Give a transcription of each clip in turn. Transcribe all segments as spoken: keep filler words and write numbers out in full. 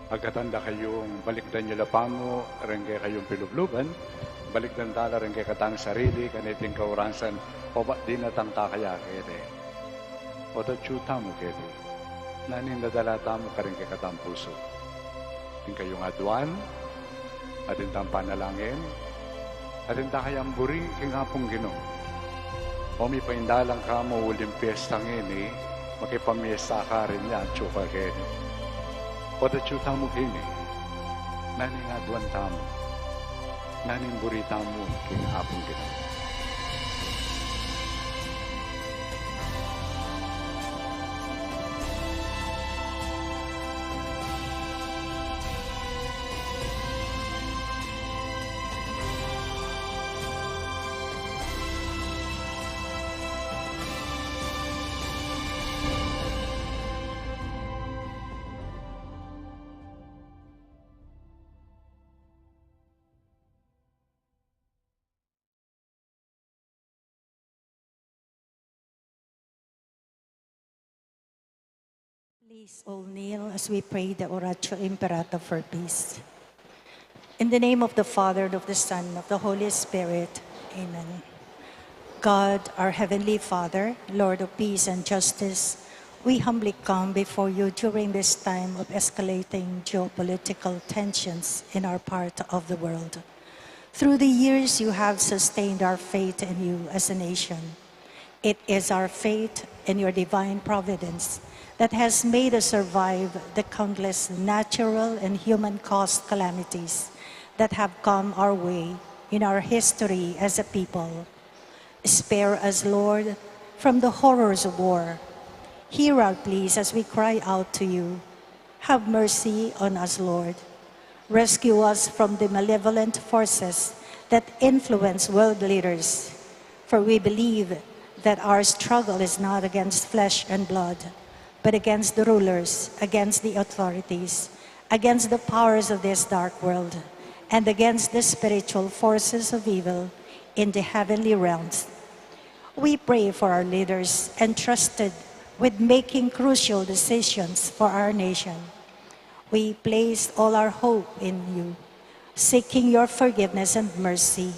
Agkatan da kayung balikdan yu la pamu ring kekayung pilubluban, balikdan ta la ring kekatang sarili, kaniting kaurasan, obat dinatang ta kaya kete. O tatsu tamu kete, nanu ing dadala tamu karing kekatang pusu. Ing kayung aduan, atin tang panalangin, atin ta kayang buri king Apung Ginu. O mipaindalan ka mu uling piesta ngeni, makipamiesta ka rin ya, atsu ka keni. O tatsu tamu keni, nanu ing aduan tamu, nanu ing buri tamu king Apung Ginu. Please all kneel as we pray the Oratio Imperata for peace. In the name of the Father, and of the Son, and of the Holy Spirit. Amen. God, our Heavenly Father, Lord of peace and justice, we humbly come before you during this time of escalating geopolitical tensions in our part of the world. Through the years, you have sustained our faith in you as a nation. It is our faith in your divine providence that has made us survive the countless natural and human-caused calamities that have come our way in our history as a people. Spare us, Lord, from the horrors of war. Hear our pleas as we cry out to you. Have mercy on us, Lord. Rescue us from the malevolent forces that influence world leaders, for we believe that our struggle is not against flesh and blood, but against the rulers, against the authorities, against the powers of this dark world, and against the spiritual forces of evil in the heavenly realms. We pray for our leaders entrusted with making crucial decisions for our nation. We place all our hope in you, seeking your forgiveness and mercy.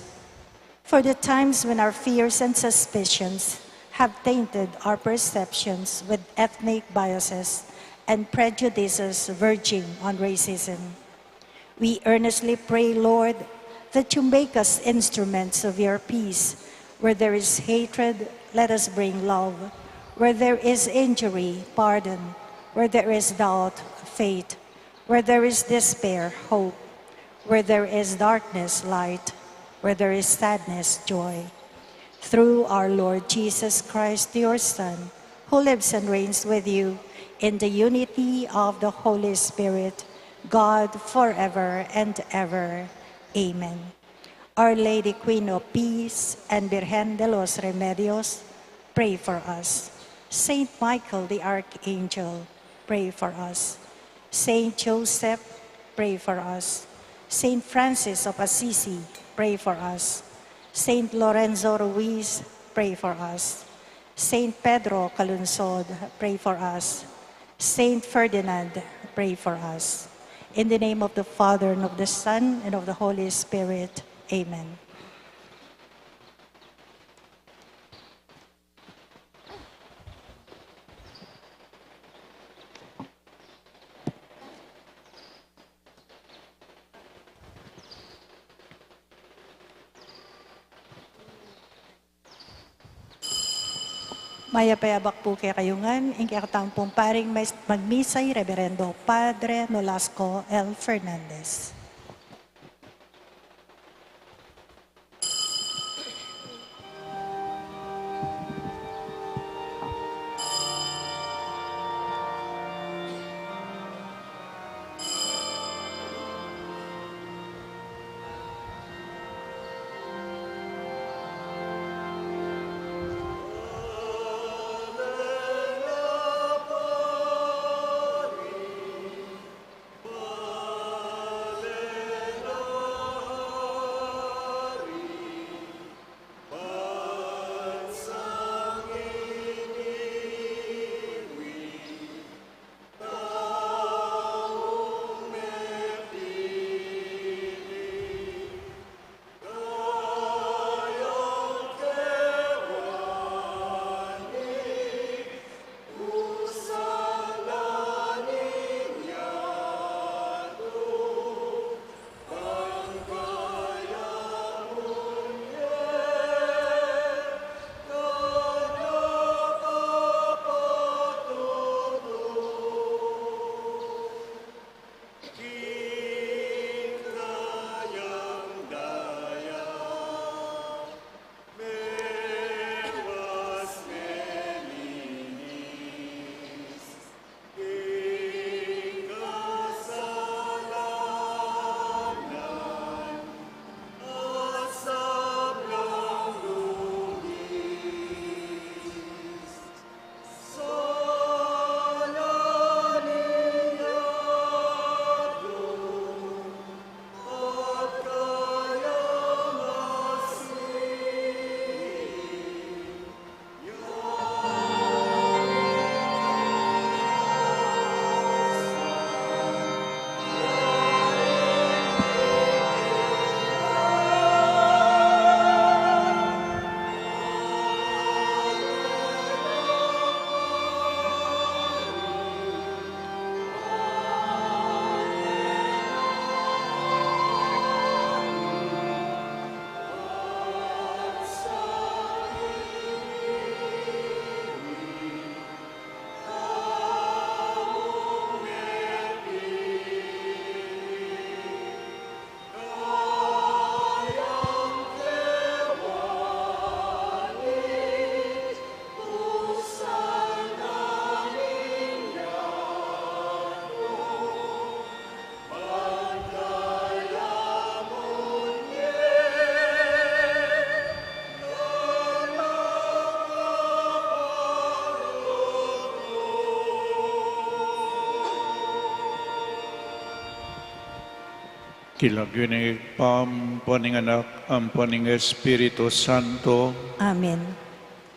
For the times when our fears and suspicions have tainted our perceptions with ethnic biases and prejudices verging on racism, we earnestly pray, Lord, that you make us instruments of your peace. Where there is hatred, let us bring love. Where there is injury, pardon. Where there is doubt, faith. Where there is despair, hope. Where there is darkness, light. Where there is sadness, joy. Through our Lord Jesus Christ, your Son, who lives and reigns with you in the unity of the Holy Spirit, God, forever and ever. Amen. Our Lady, Queen of Peace and Virgen de los Remedios, pray for us. Saint Michael the Archangel, pray for us. Saint Joseph, pray for us. Saint Francis of Assisi, pray for us. Saint Lorenzo Ruiz, pray for us. Saint Pedro Calungsod, pray for us. Saint Ferdinand, pray for us. In the name of the Father, and of the Son, and of the Holy Spirit. Amen. Mayap a abak pu kekayu ngan. Ing kekatamu pung paring magmisa i Reverendo Padre Nolasco L. Fernandez. King lagyu ning Ibpa, ampo ning Anak, ampo ning Espiritu Santo. Amen.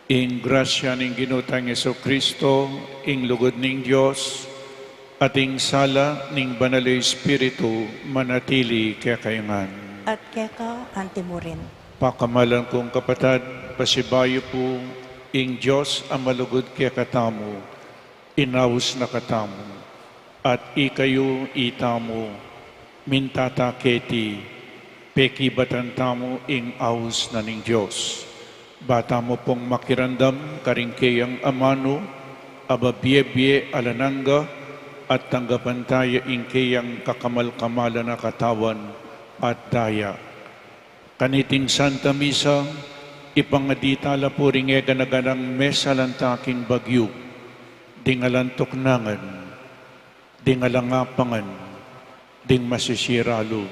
Ing grasya ning Ginu tang Jesucristo, ing lugud ning Dios, at ing sala ning Banal a Espiritu manatili kekayu ngan. At keka antimurin. Pakamalan kung kapatad, pasibayu pu ing Dios a malugud kekatamu, inaus na katamu, at ikayu itamu, mintata keti, pekibatan tamu ing aus na ning Dios. Ba tamu pung makiramdam karing keyang amanu, a babie-bie alang angga, at tanggapan taya ing keyang kakamal-kamalan a katawan at daya. Kaniting Santa Misa, ipangadi tala pu ring eganaganang mesalan ta king bagyu, ding alang tuknangan, ding alang apangan, ding masisira lub,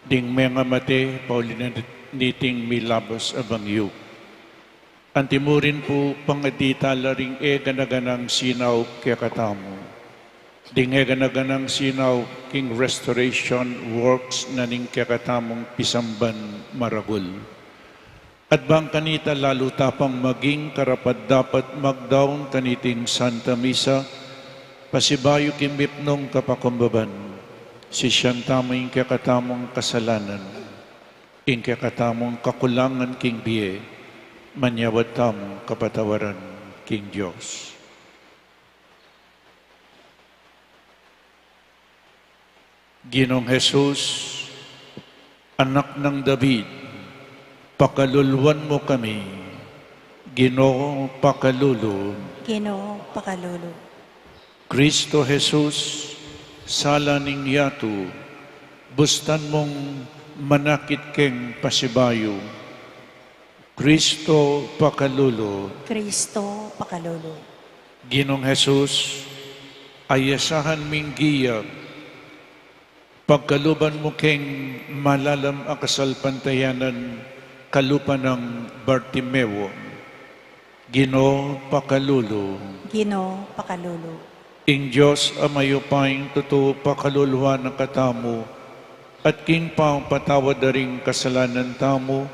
ding mengamate pauli na niting milabas a bagyu. Antimurin pu, pangadi tala ring eganaganang sinaup kekatamu, ding eganaganang sinaup king restoration works na ning kekatamung pisamban maragul. At bang kanita lalu ta pang maging karapat-dapat magdaun kaniting Santa Misa, pasibayu king mipnung kapakumbaban, sisian tamu ing kekatamung kasalanan, ing kekatamung kakulangan king bie, manyawad tamung kapatawaran king Dios. Ginung Jesus, Anak nang David, pakaluluan mu kami. Ginu, pakalulu. Ginu, pakalulu. Kristo Jesus, sala ning yatu, bustan mung manakit keng pasibayu. Kristo, pakalulu. Kristo, pakalulu. Ginung Jesus, ayasahan ming giya, pagkaluban mu keng malalam a kasalpantayanan kalupa nang Bartimeo. Ginu, pakalulu. Ginu, pakalulu. Ing Dios a mayupayang tutu pakaluluan na katamu, at king pangpatawad da ring kasalanan tamu,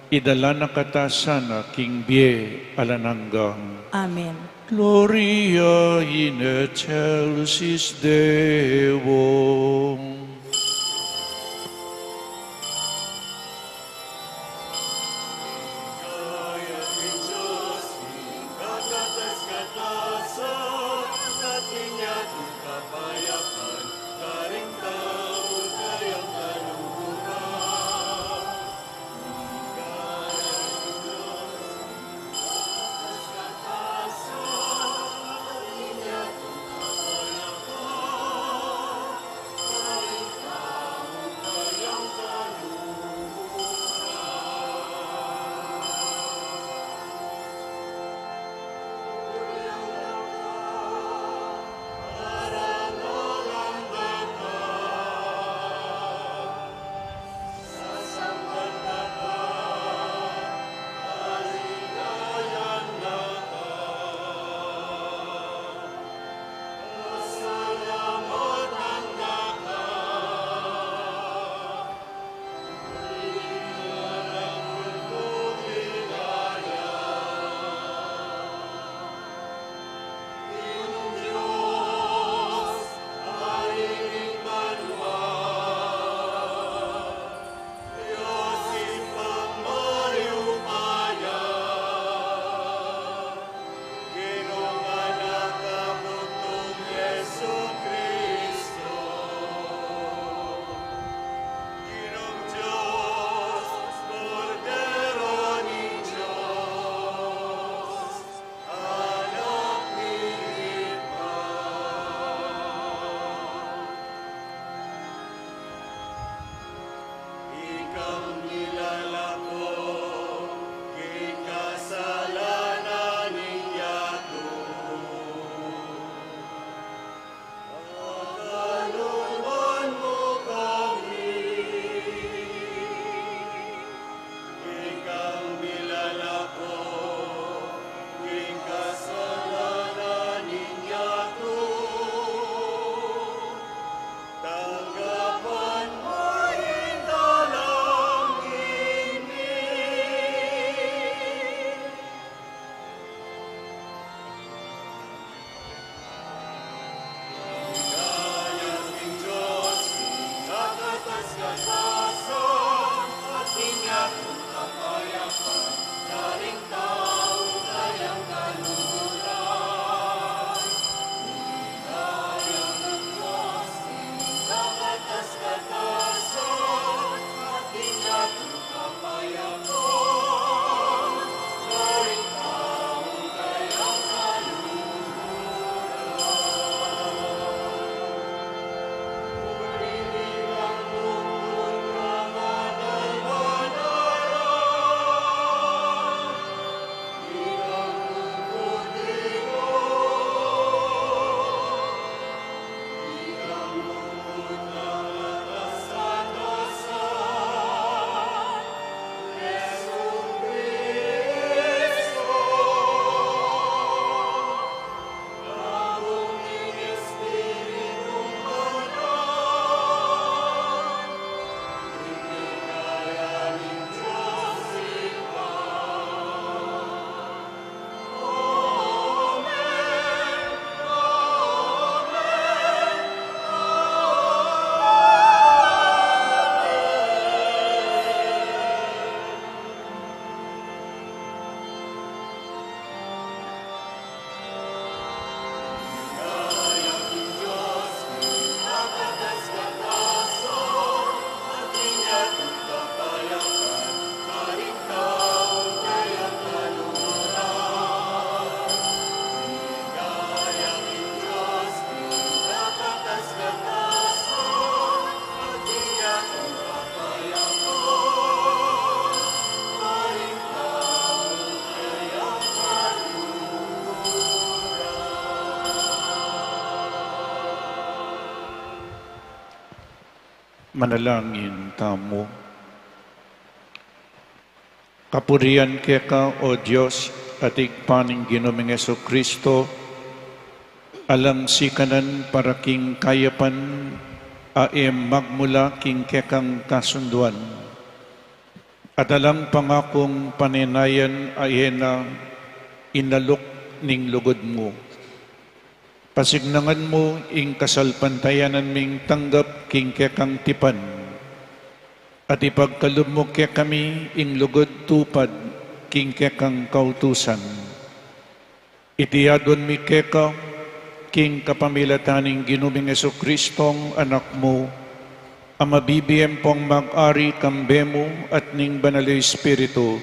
idala na kata sana king bie alang angga. Amen. Gloria in excelsis Deo. Manalangin tamu. Kapurian keka, O Dios, at Ibpa ning Ginu ming Jesucristo, alang sikanan para king kayapan a e magmula king kekang kasunduan, at alang pangakung panenayan a e na inaluk ning lugud mu. Pasignangan mu ing kasalpantayanan ming tanggap king kekang tipan, at ipagkalub mu kekami ing lugud tupad king kekang kautusan. Iti aduan mi keka king kapamilatan ning Ginu ming Jesucristong Anak mu, a mabibie ampong mag-ari kambe mu at ning Banal a Espiritu,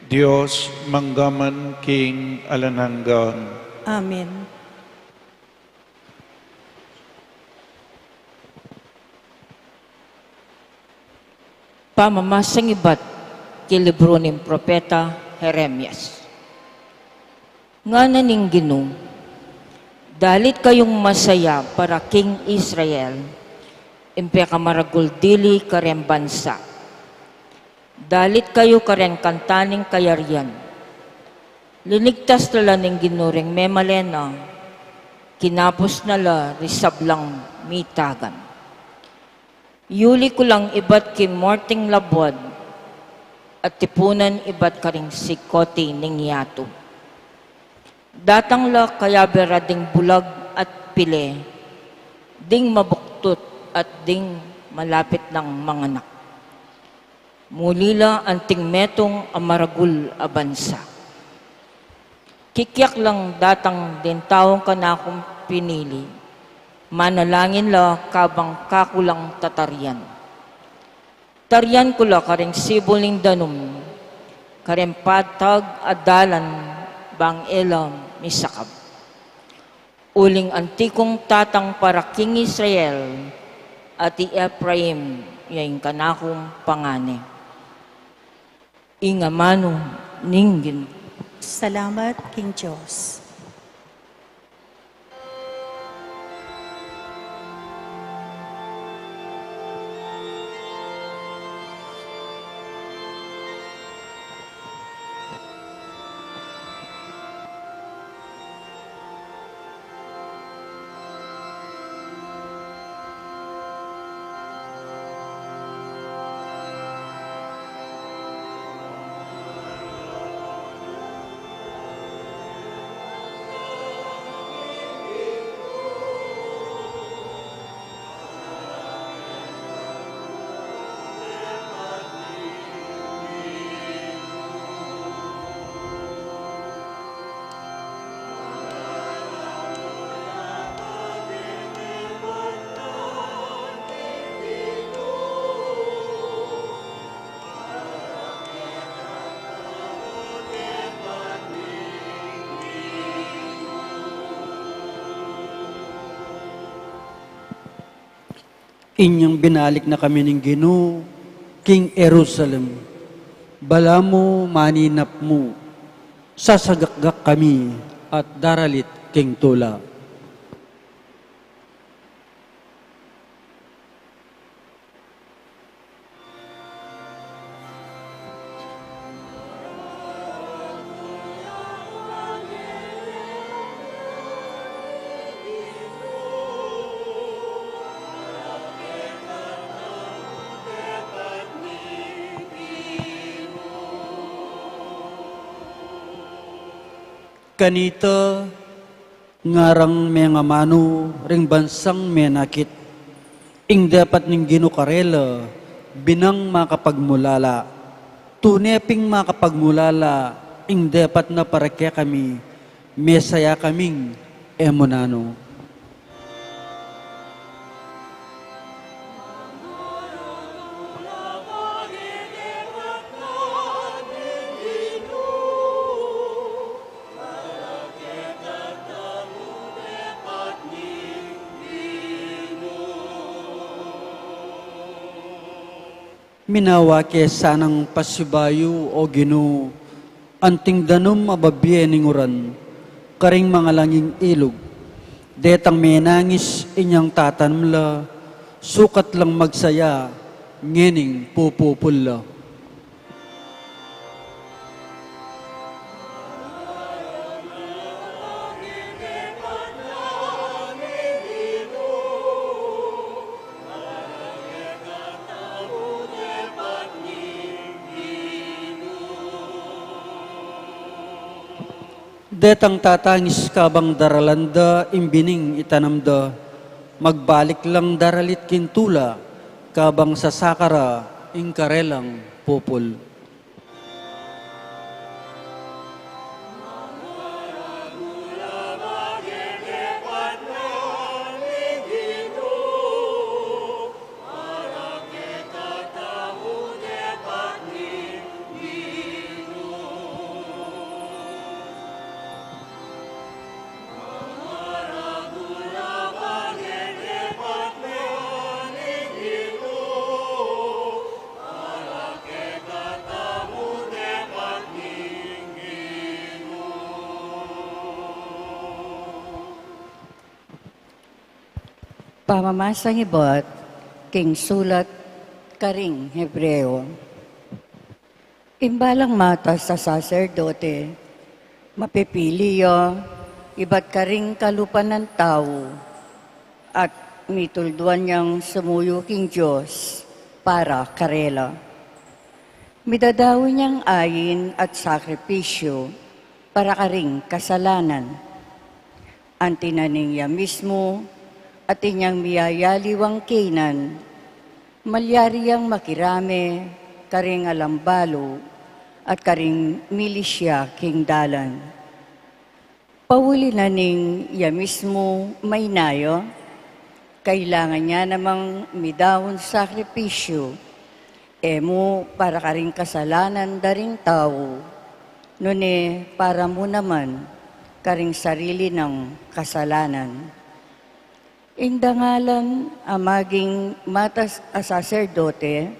Dios, mangga man king alang angga. Amen. Pamamasang ibat king libru ning propeta Jeremias. Ngana ning Ginu, dalit kayung masaya para king Israel, ing pekamaragul dili kareng bansa. Dalit kayu kareng kanta ning kayarian. Linigtas na la ning Ginu ring memalen na, kinapus na la ring sablang mitagan. Yuli ku lang ibat king muerteng labuad, at tipunan ibat karing sikoti ning yatu. Datang la kayabe ra ding bulag at pile, ding mabuktut at ding malapit nang manganak. Muli la anting metung a maragul a bansa. Kikiak lang datang ding taung kanakung pinili, manalangin la kabang kaku lang tatarian. Tarian ku la karing sibul ning danum, karing patag a dalan bang e la misakab. Uling anti kung tatang para king Israel, at i Efraim ya ing kanakung pangani. Ing amanu ning Ginu. Salamat king Dios. Inyang binalik na kami ning Ginu king Jerusalem, balamu maninap mu, sasagakgak kami at daralit king tula. Kanita, ngarang mengamanu ring bansang menakit, ing depat ning Ginu karela, binang makapagmulala. Tune ping makapagmulala ing depat na para kekami, mesaya kaming e mu nanu. Minawa ke sanang pasibayu, O Ginu, anting danum a babie ning uran, karing mangalanging ilug. Detang menangis inyang tatanam la, Sukat lang magsaya ngening pupupul la. Detang tatangis kabang daralan da ing bining itanam da, magbalik lang daralit king tula, kabang sasaka ra ing karelang pupul. Pamamasang ibat king sulat karing Hebreo. Ing balang matas a saserdote, mapipili ya ibat karing kalupa nang tau, at mitulduan yang sumuyu king Dios para karela. Midadaun yang ain at sakripisyu para karing kasalanan. Anti na ning ya mismu, atin yang miyayaliwang keynan, malyari yang makirame karing alang balu at karing milisya king dalan. Pauli na ning ya mismu mainayo, kailangan ya namang midaun sakripisyu, e mu para karing kasalanan da ring tau, nune para mu naman karing sarili nang kasalanan. Ing dangalan a maging matas a saserdote,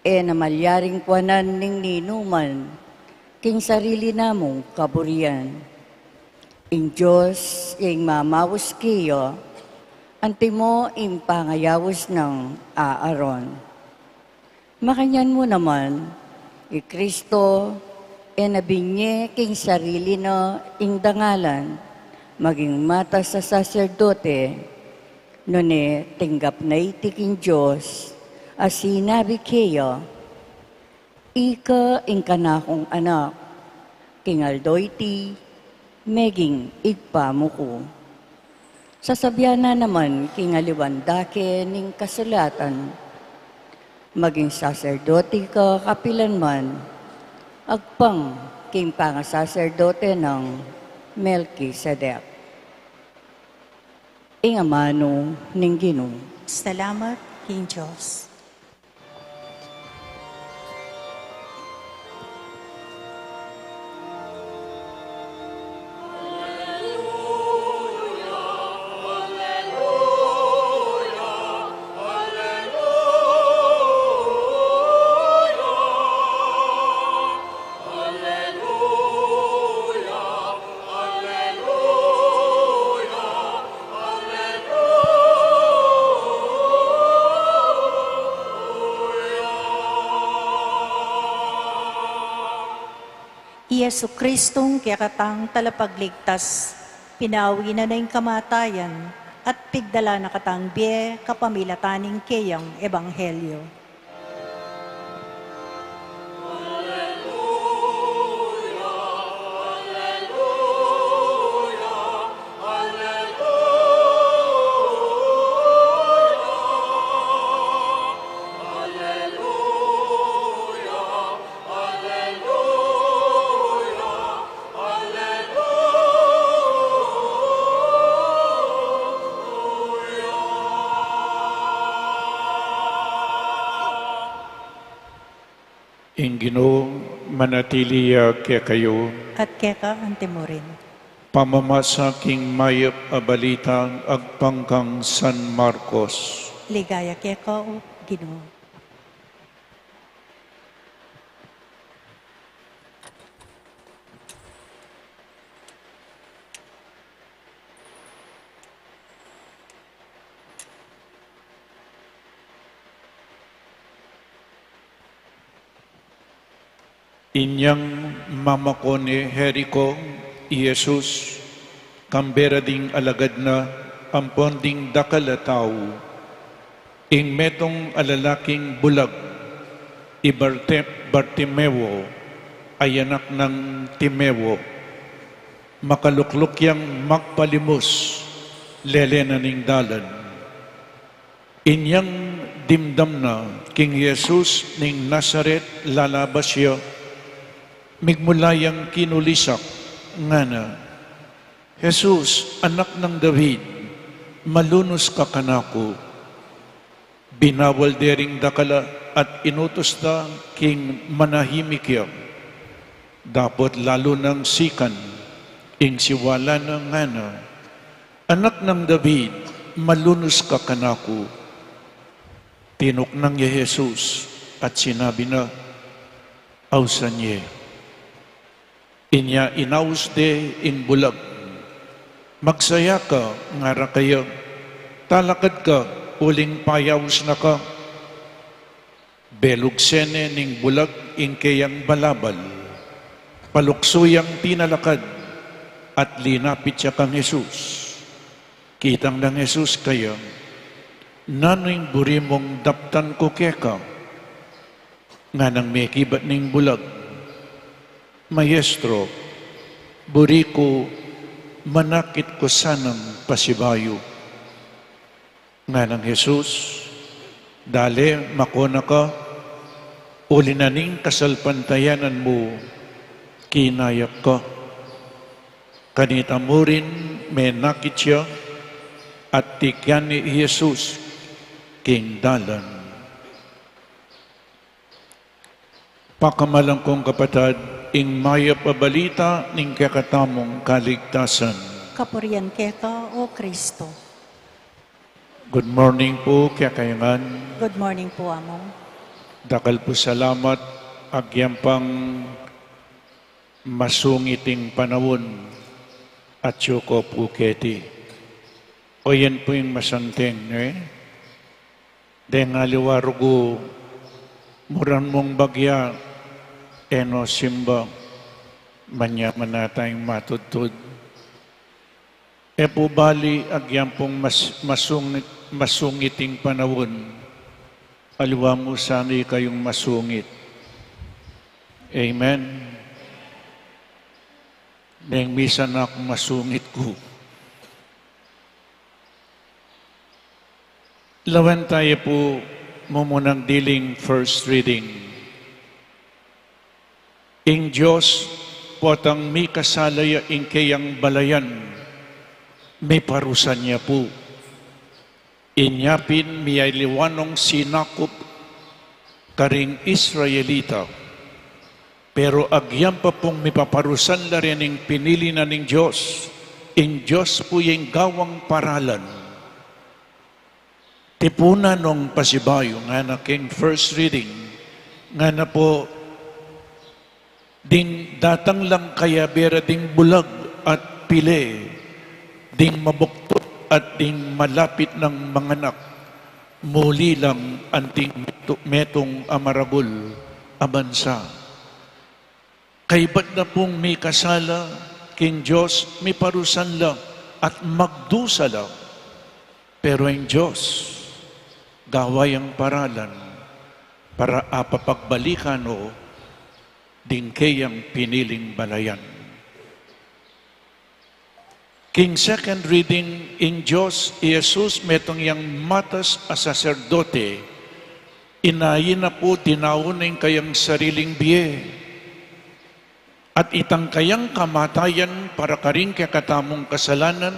e na malyaring kuanan ning ninuman king sarili namung kaburian. Ing Dios ya ing mamaus keya, antimo ing pangayaus nang Aaron. Makanyan mu naman, i Kristo, e na binye king sarili na ing dangalan maging matas a saserdote, nune tinggap na iti king Dios, a sinabi keya, "Ika ing kanakung anak, king aldo iti, meging Ibpa mu ku." Sasabian na naman king aliwang dake ning kasulatan, "Maging saserdote ka kapilan man, agpang king pangasaserdote nang Melkisedek." Ing amanu ning Ginu. Salamat king Dios. I Jesucristong kekatang talapagligtas, pinawi na na ing kamatayan, at pigdala na katang bie kapamilatan ning keyang ebanghelyo. Ing Ginu manatili ya kekayu. At keka antimurin. Pamamasa king mayap a balita agpang kang San Marcos. Ligaya keka, O Ginu. Inyang mamakone Jerico i Jesus, kambe ra ding alagad na ampon ding dakal a tau. Ing metung a lalaking bulag, i Barte-, Bartimeo, a anak nang Timeo, makalukluk yang magpalimus lele na ning dalan. Inyang dimdam na king Jesus ning Nazaret lalabas ya, migmula yang kinulisak, ngana, "Jesus, Anak nang David, malunus ka kanaku." Binawal de ring dakal a at inutus da king manahimik ya. Dapot lalu nang sikan ing siwala na, ngana, "Anak nang David, malunus ka kanaku." Tinuknang ya Jesus at sinabi na, "Ausan ye." Inya inaus de ing bulag. "Magsaya ka," ngara kaya, "talakad ka, uling payaus na ka." Belugse ne ning bulag ing keyang balabal. Paluksu yang tinalakad at linapit ya kang Jesus. Kitang nang Jesus kaya, "Nanu ing buri mung daptan ku keka?" Nganang mekibat ning bulag, "Maestro, buri ku manakit ku sanang pasibayu." Nganang Jesus, "Dale, makona ka, uli na ning kasalpantayanan mu, kinaya ka." Kanita mu rin menakit ya at tikyan ne i Jesus king dalan. Pakamalan kung kapatad, ing mayap a balita ning kekatamung kaligtasan. Kapurian keka, O Kristo. Good morning pu kekayu ngan. Good morning pu, Among. Dakal pu salamat, agyang pang masungit ing panaun, atyu ko pu keti. O yan pu ing masanteng, ne? Deng aliwa rugu, muran mung bagya, e no simba, manyaman na tayang matudtud. E pu bali, agyang pung mas-, masungit, masungit ing panaun, aliwa mu sana ikayung masungit. Amen. Neng misa na kung masungit ku. Lawen tayu pu mumunang diling first reading. Ing Dios, potang mikasala ya ing keyang balayan, miparusan ya pu. Inya pin miyaliwa nong sinakup karing Israelita. Pero agyang pa pung mipaparusan la rin ing pinili na ning Dios, ing Dios pu ya ing gawang paralan. Tipunan nong pasibayu, ngana king first reading, ngana pu, ding datang lang kayabe ra ding bulag at pili, ding mabuktud at ding malapit nang manganak, muli lang anting metu-, metung a maragul a bansa. Kaybat na pung mikasala king Dios, miparusan la at magdusa la. Pero ing Dios, gawa yang paralan para apapagbalikan no ding keyang piniling balayan. King second reading, ing Dios, i Jesus, metung yang matas a saserdote, inain na pu, dinaun na ing kayang sariling bie. At itang kayang kamatayan para karing kekatamung kasalanan,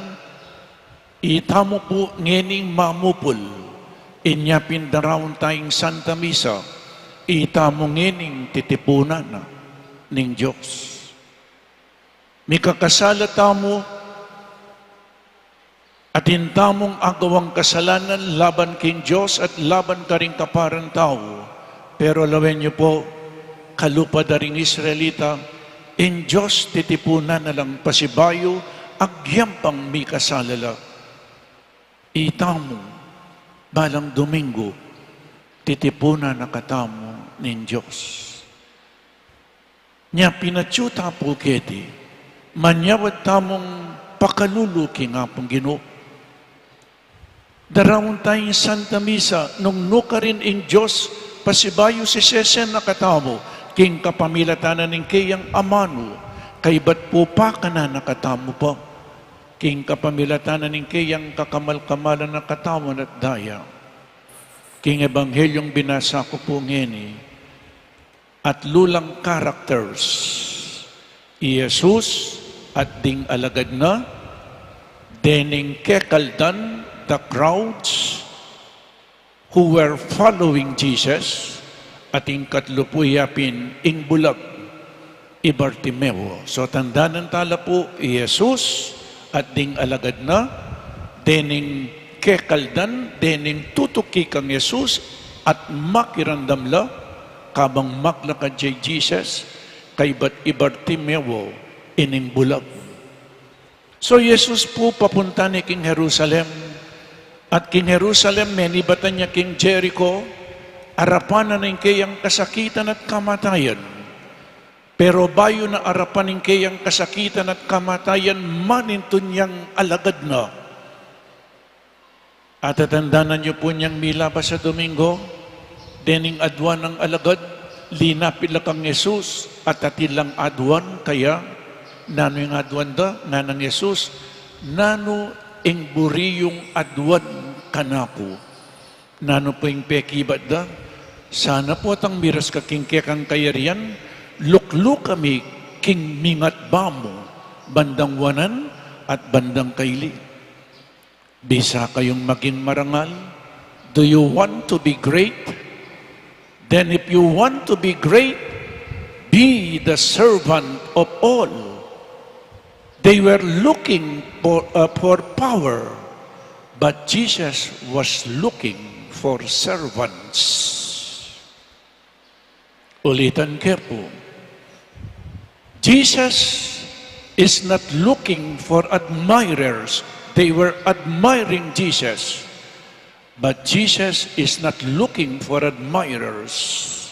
itamu pu ngening mamupul, inya pin daraun tayang Santa Misa, itamu ngening titipunan na ning Dios. Mikakasala tamu, atin tamung agawang kasalanan laban king Dios at laban karing kaparang tau. Pero lawen yu pu, kalupad da ring Israelita, ing Dios titipunan na lang pasibayu, agyang pang mikasala la. Itamu, balang Domingo, titipunan na katamu ning Dios. Nya pin atyu ta pu keti, manyawad tamung pakalulu king Apung Ginu. Daraun taya ing Santa Misa, nung nukarin ing Dios pasibayu sisese na katamu, king kapamilatan na ning keyang amanu, kaybat pupakanan na katamu pa, king kapamilatan na ning keyang kakamal-kamalan na katamu at daya. King Ebanghelyung binasa ku pu ngeni, atlu lang characters, i Jesus at ding alagad na, dening kekaldan, the crowds who were following Jesus, at ing katlu pu ya pin ing bulag, i Bartimeo. So, tandanan tala pu, i Jesus at ding alagad na, dening kekaldan, dening tutuki kang Jesus, at makiramdam la, kabang maglakad ya i Jesus, kaybat i Bartimeo, ining bulag. So, i Jesus pu papunta ne king Jerusalem, at king Jerusalem, menibatan ya king Jericho, arapan na ing keyang kasakitan at kamatayan. Pero bayu na arapan ing keyang kasakitan at kamatayan, manintun yang alagad na. Atatandanan yu pu inyang milabas a Domingo, dening aduan nang alagad, linapit la kang Jesus, at atin lang aduan kaya. Nanu ing aduan da? Nganang Jesus, nanu ing buri yung aduan kanaku? Nanu pu ing pekibat da? Sana pu atang miras ka king kekang kayarian, lukluka mi king mingat bamu, bandang wanan at bandang kaili. Bisa kayung maging marangal? Do you want to be great? Then if you want to be great, be the servant of all. They were looking for, uh, for power, but Jesus was looking for servants. Ulitan ke pu. Jesus is not looking for admirers. They were admiring Jesus. But Jesus is not looking for admirers.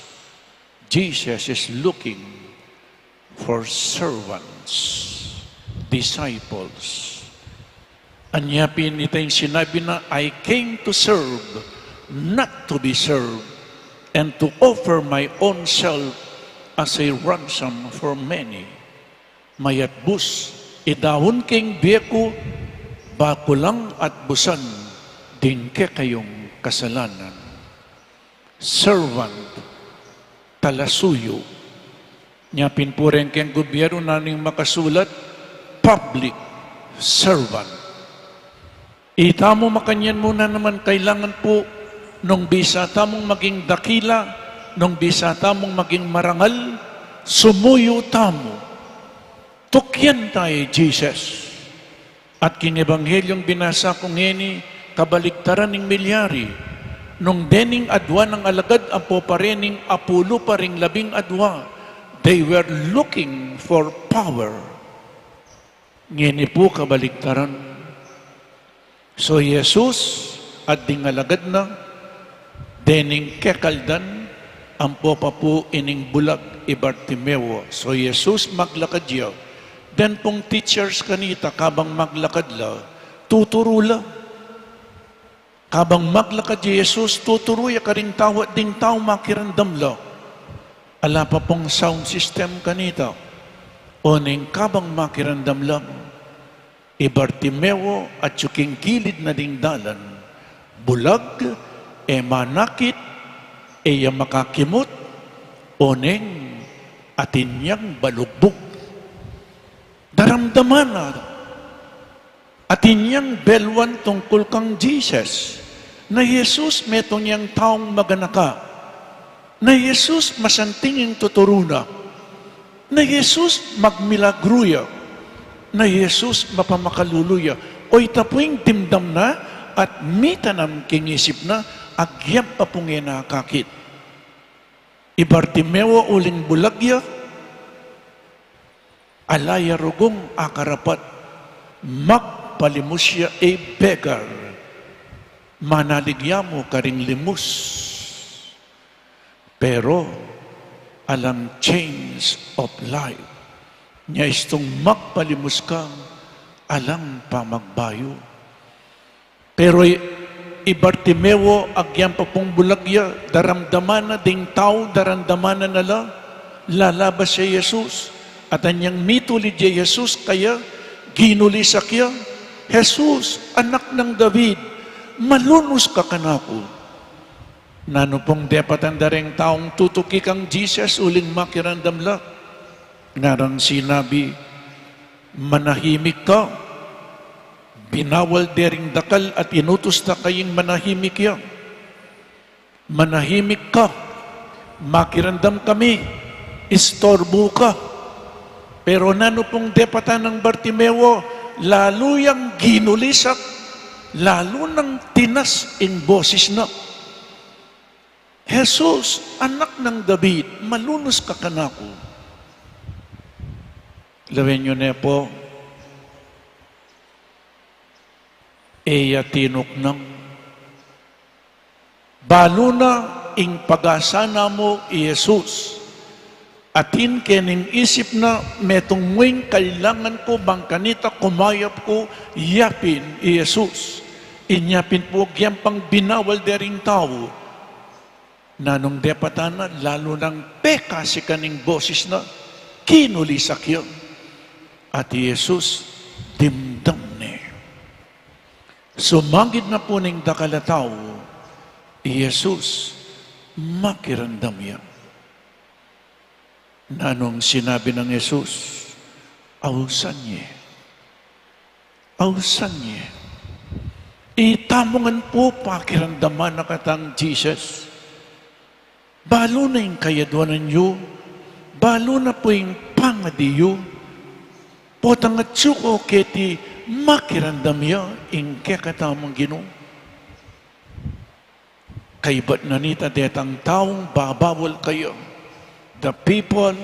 Jesus is looking for servants, disciples. Anya pin ita ing sinabi na, "I came to serve, not to be served, and to offer my own self as a ransom for many." Mayat bus, idaun ke ing bie ku, baku lang at busan ding kekayung kasalanan. Servant, talasuyu. Nya pin pu reng keng gubiernu, nanu ing makasulat? Public servant. Itamu makanyan mu na naman kailangan pu, nung bisa tamung maging dakila, nung bisa tamung maging marangal, sumuyu tamu. Tukyan taya i Jesus. At king Ebanghelyung binasa ku ngeni, kabaliktaran ing milyari. Nung dening aduan nang alagad, ampo pa rening apulu pa ring labing adua, they were looking for power. Ngeni pu kabaliktaran. So, i Jesus at ding alagad na, dening kekaldan, ampo pa pu ining bulag, i Bartimeo. So, i Jesus maglakad ya. Den pung teachers kanita, kabang maglakad la, tuturu la. Kabang maglakad ya i Jesus, tuturu ya karing tau at ding tau makiramdam la. Ala pa pung sound system kanita. Oneng kabang makiramdam la, i Bartimeo atyu king gilid na ding dalan, bulag, e manakit, e ya makakimut, oneng atin yang balugbug. Daramdaman na, atin yang belwan tungkul kang Jesus. Na i Jesus metung yang taung maganaka. Na i Jesus masanting ing tuturu na. Na i Jesus magmilagru ya. Na i Jesus mapamakalulu ya. O ita pu ing dimdam na at mitanam king isip na, agyang pa pung e nakakit. I Bartimeo uling bulag ya, ala ya rugung akarapat, magpalimus ya, a beggar. Manalig ya mu karing limus. Pero, alang change of life. Nya istung magpalimus ka alang pamagbayu. Pero i, i Bartimeo, agyang pa pung bulag ya, daramdaman na ding tau, daramdaman na la, lalabas ya i Jesus. At anyang mitulid ya i Jesus kaya, ginulisak ya, "Jesus, anak nang David, malunus ka kanaku." Nanu pung depatan da reng taung tutuki kang Jesus uling makiramdam la? Ngarang sinabi, "Manahimik ka." Binawal de ring dakal at inutus da kaying manahimik ya. "Manahimik ka. Makiramdam kami. Istorbu ka." Pero nanu pung depatan nang Bartimeo? Lalu yang ginulisak, lalu nang tinas ing boses na, "Jesus, anak nang David, malunus ka kanaku." Lawen yu ne pu, e ya tinuknang. Balu na ing pag-asa na mu i Jesus. Atin keni ing isip na, "Metung mu ing kailangan ku bang kanita kumayap ku, yapin i Jesus." Inya pin pu agyang pang binawal de ring tau. Nanung depatan na? Lalu nang pekasikan ing boses na, kinulisak ya. At i Jesus dimdam ne. Sumagid na pu ning dakal a tau, i Jesus makiramdam ya. Nanung sinabi nang Jesus? "Ausan ye. Ausan ye." Itamu ngan pu pakiramdaman na katang Jesus. Balu na ing kayadwanan yu, balu na pu ing pangadi yu, potang atyu ko keti makiramdam ya ing kekatamung Ginu. Kaibat na nita detang taung babawal kaya, the people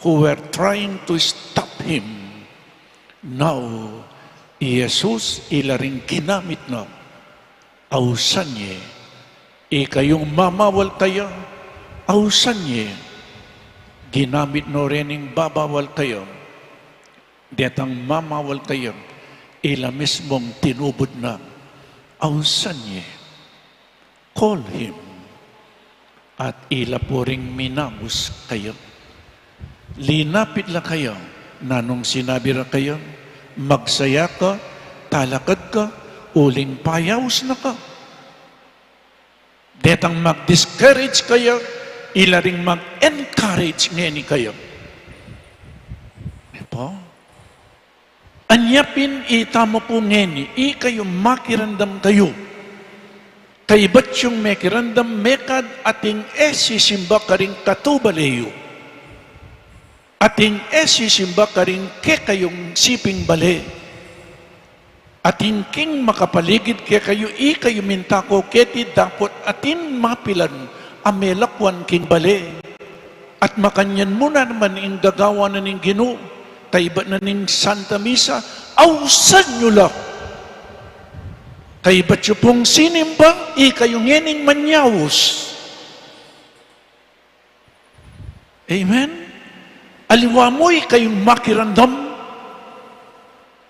who were trying to stop him. Now, i Jesus ila ring ginamit na. Ausan ye. Ikayung mamawal kaya, ausan ye. Ginamit no rening babawal kaya. Detang mamawal kaya, ila mismung tinubud na. Ausan ye. Call him. At ila pu ring minaus kaya. Linapit la kaya. Nanung sinabi ra kaya? "Magsaya ka, talakad ka, uling payaus na ka." Detang mag-discourage kaya, ila ring mag-encourage ngeni kaya. Pu, anya pin itamu pu ngeni, ikayu makiramdam kayu. Kaibat yung mekiramdam, mekad atin e sisimba karing katubale yu. Atin e sisimba karing kekayung siping bale. Atin king makapaligid kekayu, ikayu minta ko keti dapot atin mapilan a melakuan king bale. At makanyan mu na naman ing gagawa na ning Ginu, kaibat na ning Santa Misa, ausan yu la. Kaibat yu pung sinimba, ikayu ngening manyaus. Amen? Aliwa mu ikayung makiramdam.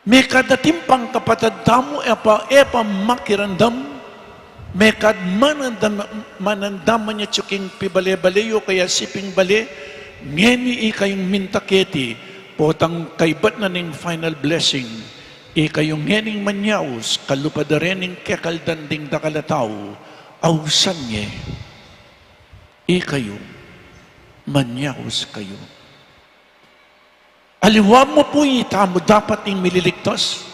Mekad atin pang kapatad tamu, e pa, e pa makiramdam. Mekad manandam, manandaman ya atyu king pibale-bale yu kaya siping bale, ngeni ikayung minta keti, potang kaibat na ning final blessing, ikayung ngening manyaus, kalupad da rening kekaldan ding dakal a tau, ausan ye. Ikayu, manyaus kayu. Aliwa mu pu itamu dapat ing mililigtas.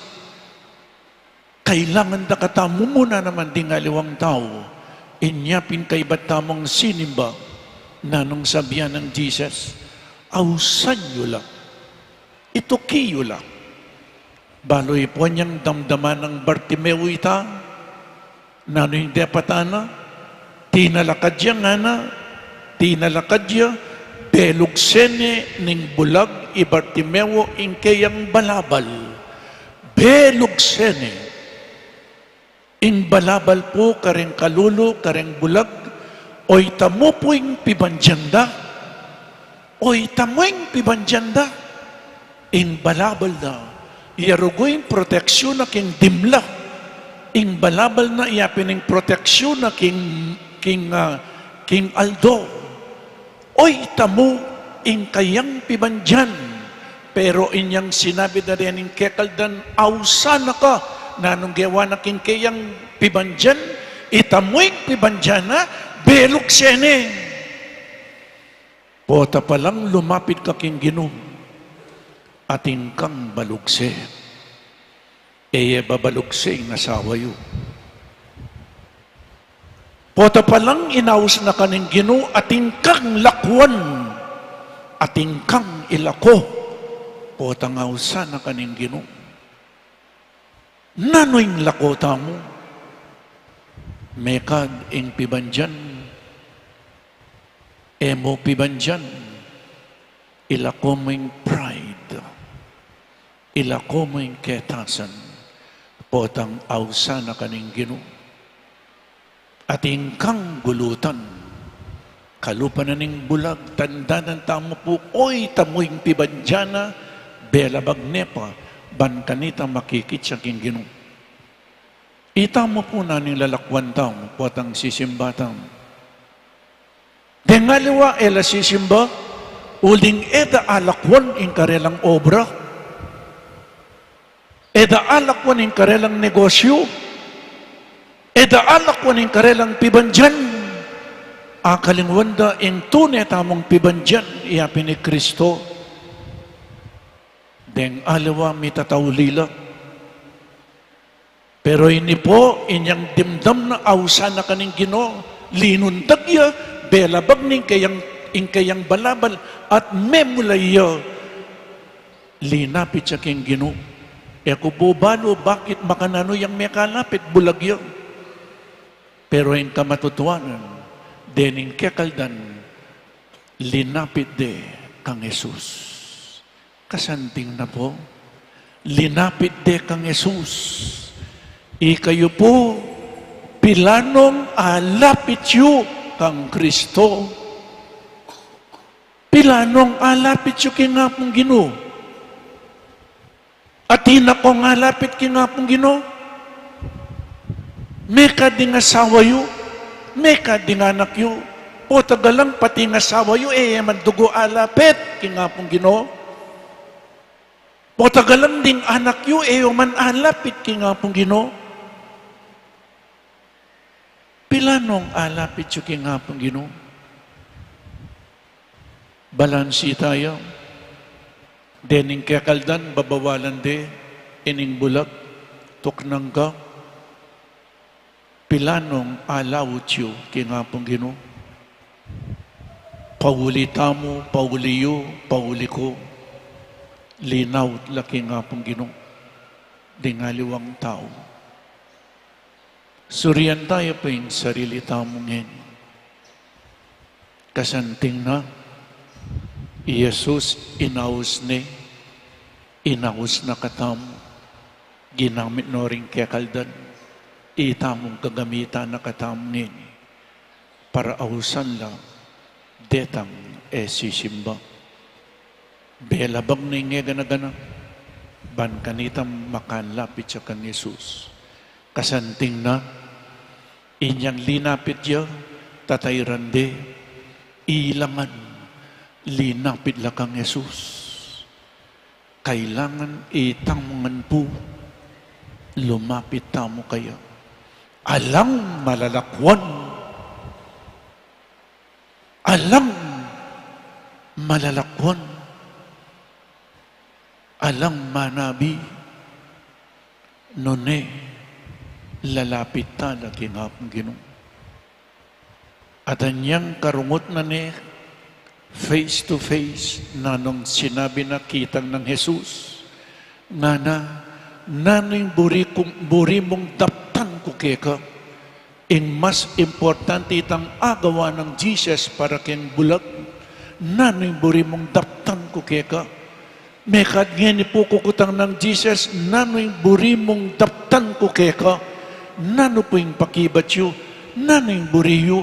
Kailangan da katamu mu na naman ding aliwang tau. Inya pin kaibat tamung sinimba, nanung sabian nang Jesus? Ausan yu la. Ituki yu la. Balu yu pu anyang damdaman nang Bartimeo ita? Nanu ing depatan na? Tinalakad ya ngana, tinalakad ya, belugse ne ning bulag i Bartimeo ing keyang balabal. Belugse ne. Ing balabal pu kareng kalulu, kareng bulag, o itamu pu ing pibandian da. O ita mu ing pibandian da, ing balabal da, iya rugu ing proteksyun na king dimla, ing balabal na iya pin ing proteksyun na king, king, ah, king aldo. O ita mu ing kayang pibandian. Pero inyang sinabi da rin ing kekaldan, ausan na ka, nanung gewa na king kayang pibandian, ita mu ing pibandian na, belukse ne. Pota pa lang lumapit ka king Ginu, atin kang balukse. E ye babalukse ing asawa yu. Pota pa lang inaus na ka ning Ginu, atin kang lakuan, atin kang ilako. Potang ausan na ka ning Ginu. Nanu ing lako tamu? Mekad ing pibandian, e mu pibandian, ilako mu ing pride, ilako mu ing ketasan, potang ausan na ka ning Ginu. Atin kang gulutan, kalupa na ning bulag, tandanan tamu pu, o ita mu ing pibandian na, belabag ne pa, ban kanita makikit ya king Ginu. Ita mu pu nanu ing lalakuan tamu, potang sisimba tamu. Deng aliwa e la sisimba, uling e da alakuan ing karelang obra. E da alakuan ing karelang negosyu. E da alakuan ing karelang pibandian. Akalingwan da ing tune tamung pibandian, iya pin i Kristo. Deng aliwa mitatauli la. Pero ini pu, inyang dimdam na ausan na ka ning Ginu, linundag ya, belabag ne ing kayang, ing kayang balabal, at memulay ya, linapit ya king Ginu. E ku pu balu bakit, makananu yang mekalapit, bulag ya. Pero ing kamatutuanan, dening kekaldan, linapit de kang Jesus. Kasanting na pu, linapit de kang Jesus. Ikayu pu, pilanong alapit yu kang Kristo? Pilanong alapit yu king Apung Ginu? Atin na kong alapit king Apung Ginu? Mekad ding asawa yu, mekad ding anak yu, o tagalang pati ing asawa yu, e ye man dugu alapit king Apung Ginu. O tagalang ding anak yu, e ye man alapit king Apung Ginu. Pilanong alapit yu king Apung Ginu? Balansi taya. Dening kekaldan, babawalan de ining bulag, tuknang ka. Pilanong alaut yu king Apung Ginu? Pauli tamu, pauli yu, pauli ku, linaut la king Apung Ginu ding aliwang tau. Surian taya pu ing sarili tamu ngeni. Kasanting na, i Jesus inaus ne, inaus na katamu, ginamit no ring kekaldan, itamung gagamitan na katamu ngeni, para ausan la detang e sisimba. Belabag ne ing e gana-gana, ban kanita makalapit ya kang Jesus. Kasanting na, inyang linapit ya, tatairan de, ilangan, linapit la kang Jesus. Kailangan itamu ngan pu, lumapit tamu kaya. Alang malalakuan, alang malalakuan, alang manabi, nune lalapit tala king Apung Ginu. At anyang karungut na ne, face to face, nanung sinabi na, kitang nang Jesus, ngana, nanu ing buri kung, buri mung daptan ku keka? Ing mas importante itang agawa nang Jesus para keng bulag, nanu ing buri mung daptan ku keka? Mekad ngeni pu kukutang nang Jesus, nanu ing buri mung daptan ku keka? Nanu pu ing pakibat yu? Nanu ing buri yu?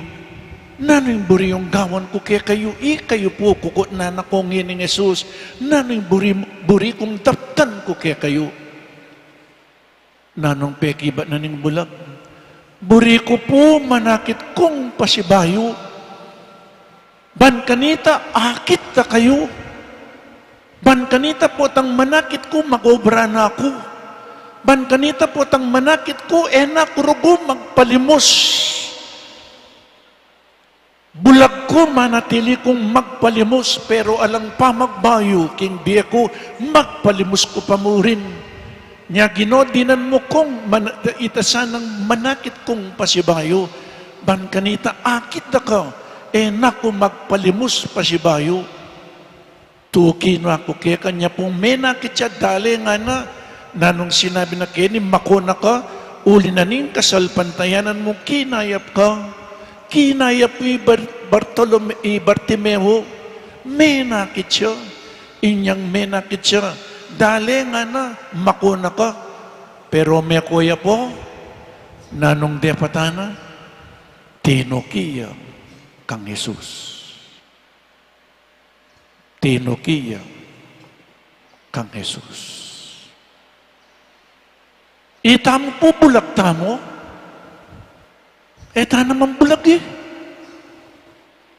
Nanu ing buri yong gawan ku kekayu? Ikayu pu, kukutnan na ku ngening Jesus, nanu ing buri, buri kung daptan ku kekayu? Nanung pekibat na ning bulag? Buri ku pu manakit kung pasibayu. Ban kanita, akit da kayu. Ban kanita, potang manakit ku, mag-obra na ku. Ban kanita, potang manakit ku, e na ku rugu magpalimus. Bulag ku, manatili kung magpalimus, pero alang pamagbayu king bie ku, magpalimus ku pa murin. Nya Ginu, dinan mu kung man-, ita sanang manakit kung pasibayu. Ban kanita, akit da ka, e na ku magpalimus pasibayu. Tuki na ku keka. Nya pung menakit ya, dale ngana. Nanung sinabi na keni? Mako na ka, uli na ning kasalpantayanan mu kinayap ka. Kinayap i Bar-, Bartolome-, i Bartimeo. Menakit ya. Inyang menakit ya, dale ngana, mako na ka. Pero meko ya pu, nanung depatan na? Tinuki ya kang Jesus. Tinuki ya kang Jesus. Itamu pu, bulag tamu? E ta naman bulag, e.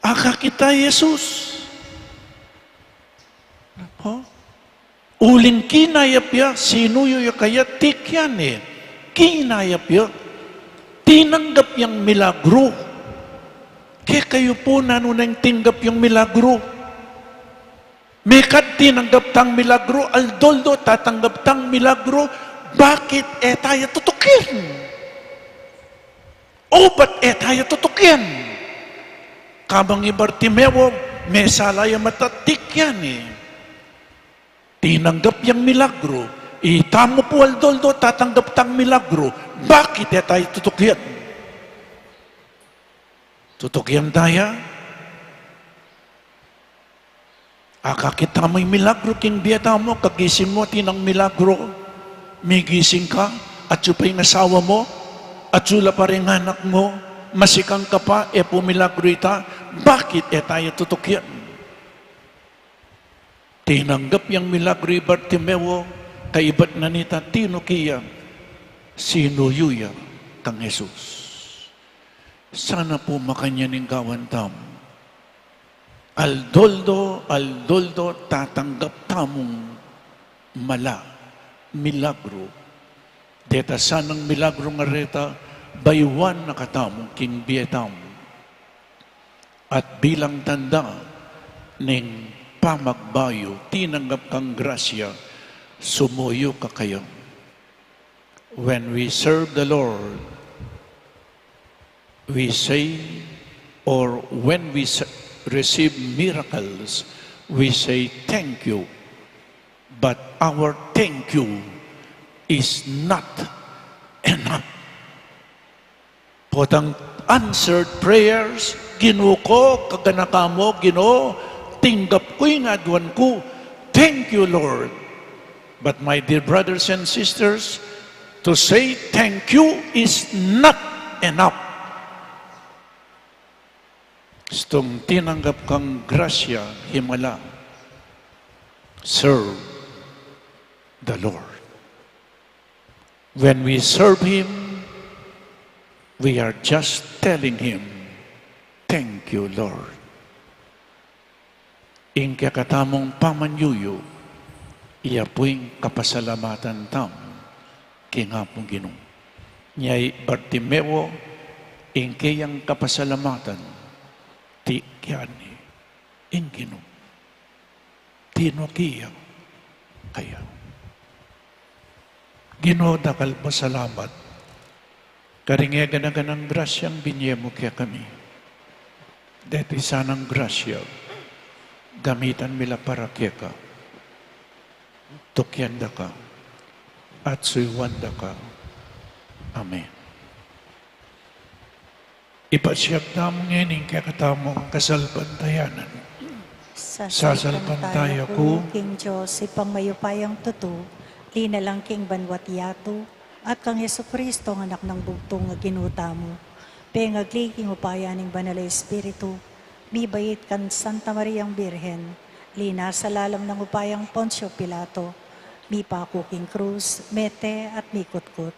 Akakit ta i Jesus. Apo? Uling kinayap ya, sinuyu ya kaya, tikyan ne. Kinayap ya. Tinanggap yang milagru. Kekayu pu, nanu na ing tinggap yung milagru? Mekad tinanggap tang milagru, aldo-aldo tatanggap tang milagru, bakit e ta ya tutukin? Obat e ta ya tutukin? Kabang i Bartimeo, mesala ya mata, tikyan ne. Tinanggap yang milagru. Itamu pu, aldo-aldo tatanggap tang milagru, bakit e ta ya tutukin? Tutukin ta ya? Akakit tamu ing milagru king bie tamu? Kagising mu, atin nang milagru. Migising ka, atsu pa ing asawa mu, atsu la pa ring anak mu, masikang ka pa, e pu milagru ita, bakit e ta ya tutukin? Tinanggap yang milagru i Bartimeo, kaibat na nita, tinuki ya, sinuyu ya kang Jesus. Sana pu makanyan ing gawan tamu. Aldo-aldo, aldo-aldo tatanggap tamung mala, milagru. Deta sanang milagru nga reta, bayuan na katamu king bie tamu. At bilang tanda ning pamagbayu, tinanggap kang grasya, sumuyu ka kaya. When we serve the Lord, we say, or when we s-, receive miracles, we say, "Thank you." But our thank you is not enough. Potang answered prayers, Ginu ku, kaganaka mu, Ginu, tinggap ku ing aduan ku. Thank you, Lord. But my dear brothers and sisters, to say thank you is not enough. Istung tinanggap kang grasya, himala, serve the Lord. When we serve Him, we are just telling Him, "Thank you, Lord." Ing kekatamung pamanyuyu, iya pu ing kapasalamatan tamu king Apung Ginu. Nya i Bartimeo, ing keyang kapasalamatan, tikyan ne ing Ginu. Tinuki ya kaya. Ginu, dakal pu salamat karing gana-ganang grasyang binye mu kekami. Deti sanang grasya, gamitan mi la para keka. Tukian da ka at suyuan da ka. Amen. Ipasiag tamu ngeni ing kekatamung kasalpantayanan. Sasalpantaya ku king Dios, Ibpang mayupayang tutu, linalang king banwa't yatu, at kang Jesucristo, a Anak nang bugtung a Ginu tamu. Pengagli king upaya ning Banal a Espiritu, mibait kang Santa Mariang Birhen, linasa lalam nang upayang Poncio Pilato, mipaku king krus, mete at mikutkut.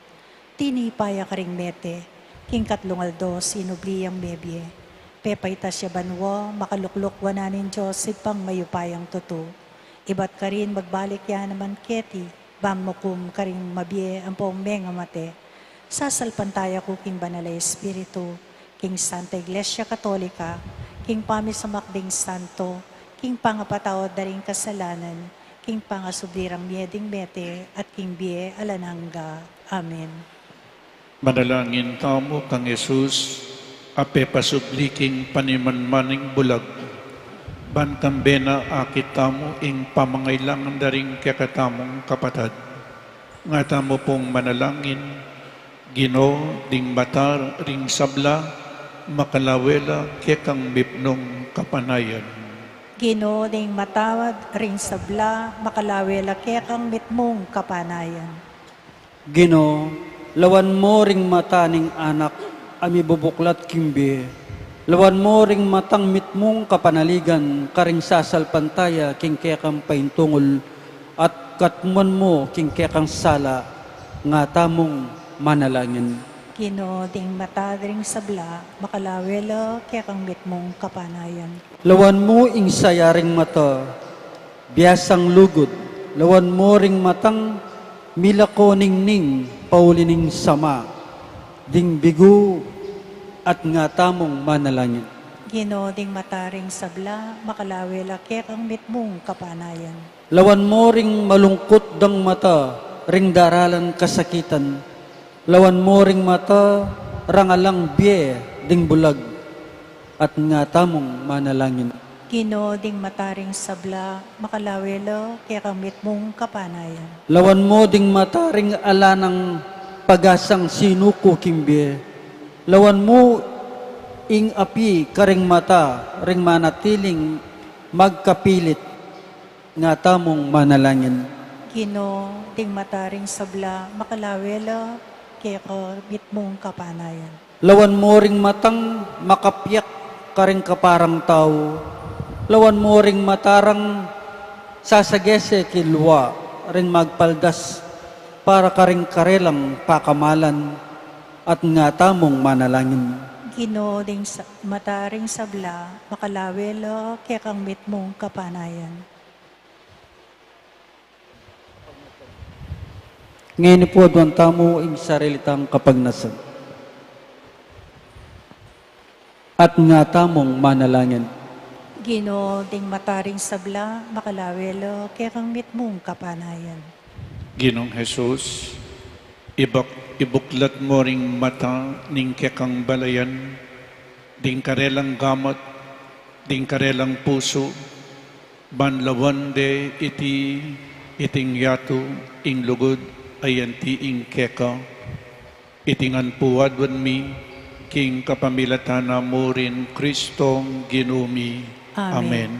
Tinipa ya karing mete, king katlung aldo sinubli yang mebie. Pepaitas ya banua, makalukluk wanan ning Dios Ibpang mayupayang tutu. Ibat karin magbalik ya naman keti, ban mukum karing mabie ampong mengamate. Sasalpantaya ku king Banal a Espiritu, king Santa Iglesia Katolika, king pamisamak ding santo, king pangapatawad da ring kasalanan, king pangasubli rang mie ding mete, at king bie alang angga. Amen. Manalangin tamu kang Jesus, a pepasubli king panimanmaning bulag, ban kambe na akit tamu ing pamangailangan da ring kekatamung kapatad. Nga tamu pung manalangin, Ginu, ding mata ring sabla, makalawe la kekang mitmung kapanayan. Ginu, ding mata ring sabla, makalawe la kekang mitmung kapanayan. Ginu, lawan mu ring mata ning anak a mibubuklat king bie, lawan mu ring matang mitmung kapanaligan karing sasalpantaya king kekang paintungul, at katmuan mu king kekang sala. Nga tamung manalangin. Ginu, ding mata ring sabla, makalawe la kekang mitmung kapanayan. Lawan mu ing sayaring mata, biasang lugud, lawan mu ring matang milako ningning pauli ning sama, ding bigu, at nga tamung manalangin. Ginu, ding mata ring sabla, makalawe la kekang mitmung kapanayan. Lawan mu ring malungkut dang mata ring daralan kasakitan, lawan mu ring mata rang alang bie ding bulag, at nga tamung manalangin. Ginu, ding mata ring sabla, makalawe la kekang mitmung kapanayan. Lawan mu ding mata ring ala nang pagasang sinuku king bie, lawan mu ing api karing mata ring manatiling magkapilit. Nga tamung manalangin. Ginu, ding mata ring sabla, makalawe la kekang mitmung kapanayan. Lawan mu ring matang makapiak karing kaparang tau, lawan mu ring mata rang sasagese king lua ring magpaldas para karing karelang pakamalan, at nga tamung manalangin. Ginu, ding sa-, mata ring sabla, makalawe la kekang mitmung kapanayan. Ngeni pu, aduan tamu ing sarili tang kapagnasan. At nga tamung manalangin. Ginu, ding mata ring sabla, makalawe la kekang mitmung kapanayan. Ginung Jesus, ibak-, ibuklat mu ring mata ning kekang balayan, ding karelang gamat, ding karelang pusu, ban lawan de iti, iting yatu, ing lugud a yanti ing keka. Iti ngan pu aduan mi king kapamilatan na mu ring Kristong Ginu mi. Amen. Amen.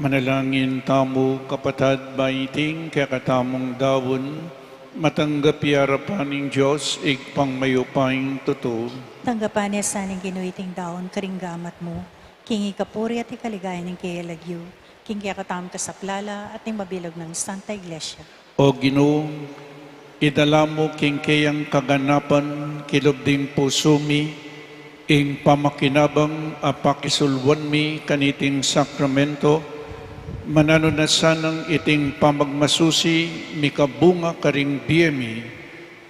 Manalangin tamu, kapatad, ba iting kekatamung daun, matanggap ya arapan ning Dios, Ibpang mayupayang tutu. Tanggapan na sa ning Ginu iting daun karing gamat mu, king ikapuri at ikaligaya ning kayang lagyu, king kekatamung kasaplalan at ning mabilug nang Santa Iglesia. O Ginu, idala mu king keyang kaganapan kilub ding pusu mi, ing pamakinabang a pakisulwan mi kaniting sakramento, mananu na sanang iting pamagmasusi mikabunga karing bie mi,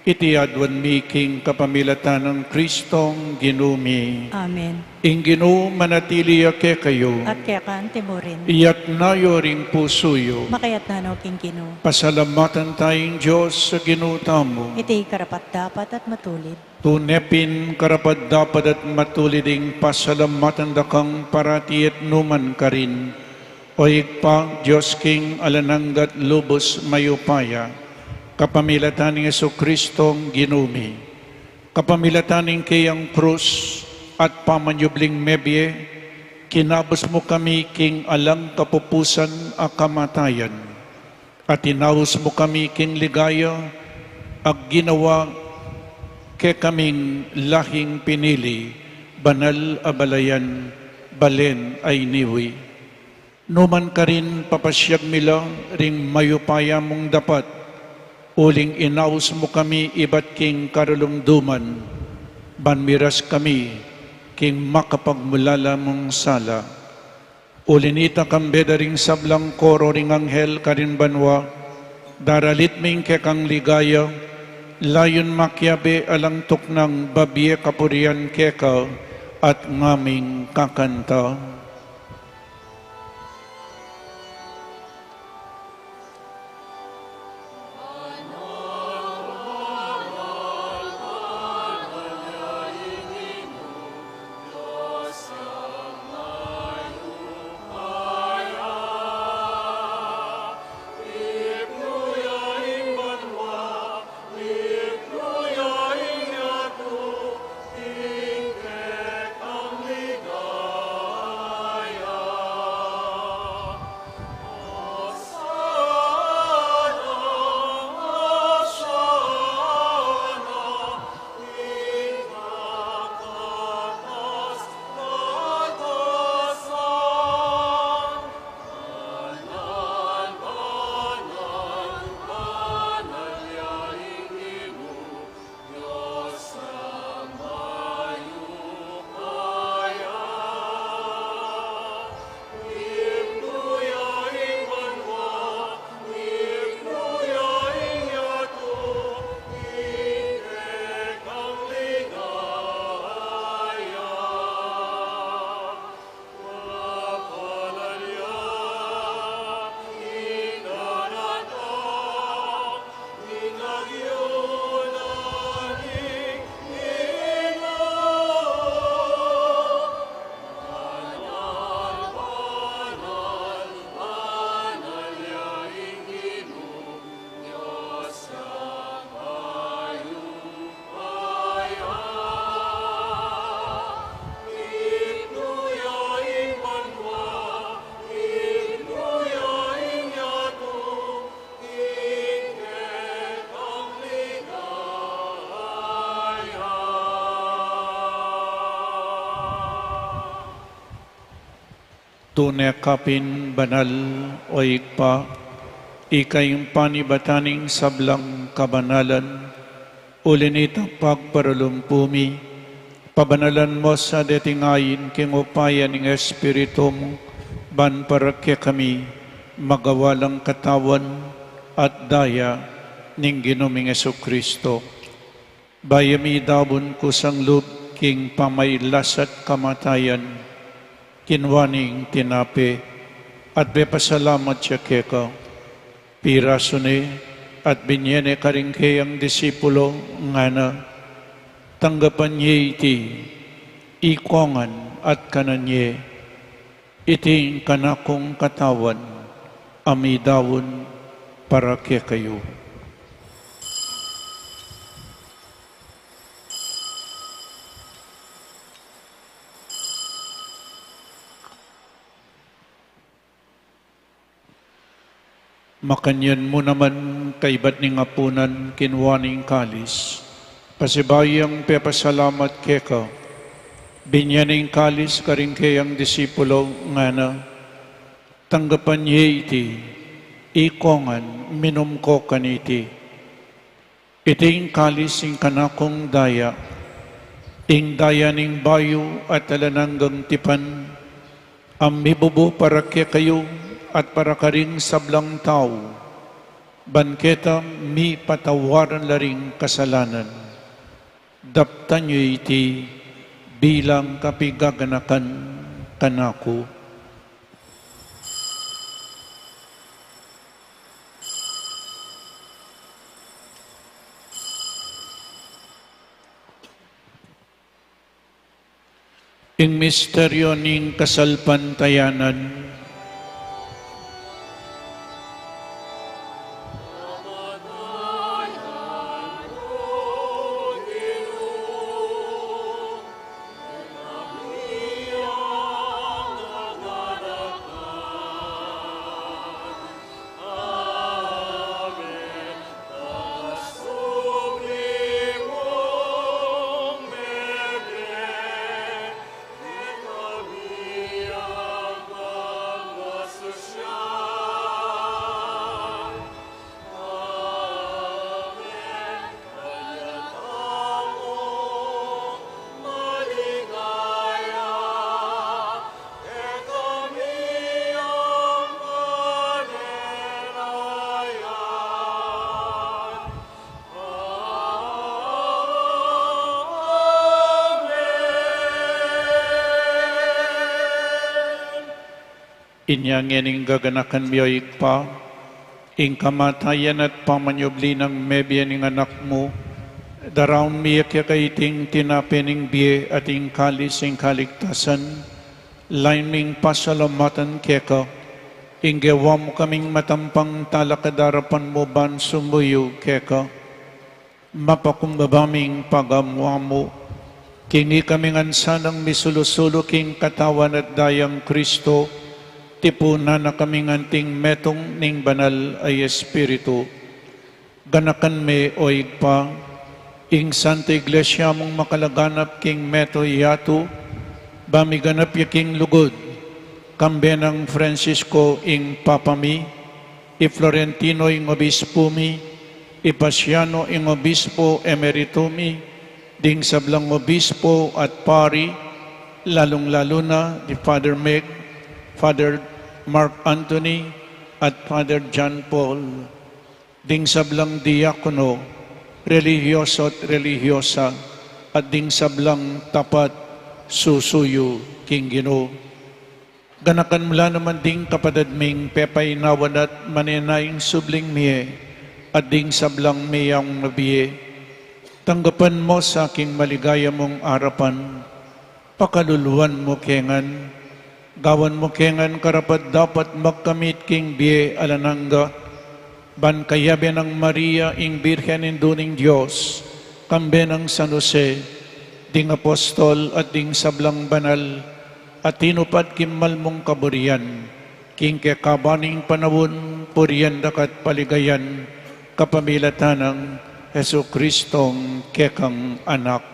iti aduan mi king kapamilatan nang Kristong Ginu mi. Amen. Ing Ginu manatili ya kekayu. At keka mu rin. Iyatas yu ring pusu yu. Makayatas no king Ginu. Pasalamatan taya ing Dios a Ginu tamu. Iti karapat-dapat at matulid. Tune pin karapat-dapat at matulid ing pasalamatan da kang parati at nukarin man, O Ibpa, Dios king alang angga at lubus mayupaya, kapamilatan nang Jesucristong Ginu mi. Kapamilatan ning keyang krus at pamanyubling mebie, kinabus mu kami king alang kapupusan a kamatayan, at inaus mu kami king ligaya, a ginawa kekaming lahing pinili, banal a balayan, balen a iniwi. Nukarin papasiag mi la ring mayupaya mung dapat, uling inaus mu kami ibat king karalumduman, ban miras kami king makapagmulala mung sala. Uli nita, kambe da ring sablang koro ring anghel karin banua, daralit mi ing kekang ligaya, layun makiabe alang tuknang babie kapurian keka, at ngaming kakanta. Tune ka pin banal, O Ibpa, ika ing panibatan ning sablang kabanalan, uli nita pagparalumpu mi, pabanalan mu sa deting ain king upaya ning Espiritu mu, ban para kekami magawa lang katawan at daya ning Ginu ming Jesucristo. Bayu mi daun kusang lub king pamailas at kamatayan, kinua ne ing tinape, at pepasalamat ya keka. Pirasu ne, at binye ne karing keyang disipulo, ngana: Tanggapan ye iti, ikongan at kanan ye. Iti ing kanakung katawan, a midaun para kekayu. Makanyan mu naman kaibat ning apunan, kinua ne ing kalis, pasibayu yang pepasalamat keka, binie ne ing kalis karing keyang disipulo, ngana: Tanggapan ye iti, ikongan, minum ko kaniti. Iti ing kalis ning kanakung daya, ing daya ning bayu at alang anggang tipan, a mibubu para kekayu at para karing sablang tau, ban keta mipatawaran la ring kasalanan. Daptan yu iti bilang kapigaganakan kanaku. Ing misteryo ning kasalpantayanan. Inya ngening gaganakan mi, o Ibpa, ing kamatayan at pamanyubli nang mebie ning Anak mu, daraun mi keka iting tinape ning bie at ing kalis ning kaligtasan, lain ming pasalamatan keka, ing gewa mu kaming matampang talakad king arapan mu ban sumuyu keka. Mapakumbaba ming pagamu-amu, king ikami ngan sanang misulu-sulu king katawan at dayang Kristo, tipunan na kaming anting metung ning Banal a Espiritu. Ganakan me, o Ibpa, ing Santa Iglesia mung makalaganap king meto yatu, ba miganap ya king lugud, kambe nang Francisco ing Papa mi, i Florentino ing Obispo mi, i Paciano ing Obispo Emerito mi, ding sablang obispo at pari, lalung-lalu na di Father Meg, Father Mark Anthony, at Father John Paul, ding sablang diakono, relihiyoso at relihiyosa, at ding sablang tapat susuyu king Ginu. Ganakan mu la naman ding kapatad ming pepainawa na at manenaya king subling mie, at ding sablang meyang mabie. Tanggapan mu sa king maligaya mung arapan. Pakaluluan mu ke ngan, gawan mu ke ngan karapat-dapat magkamit king bie alang angga, ban kayabe nang Maria ing Birhen Indu ning Dios, kambe nang San Jose, ding apostol at ding sablang banal, a tinupad king mal mung kaburian, king kekaban ning panaun, purian da ka at paligayan, kapamilatan nang Jesucristong kekang Anak.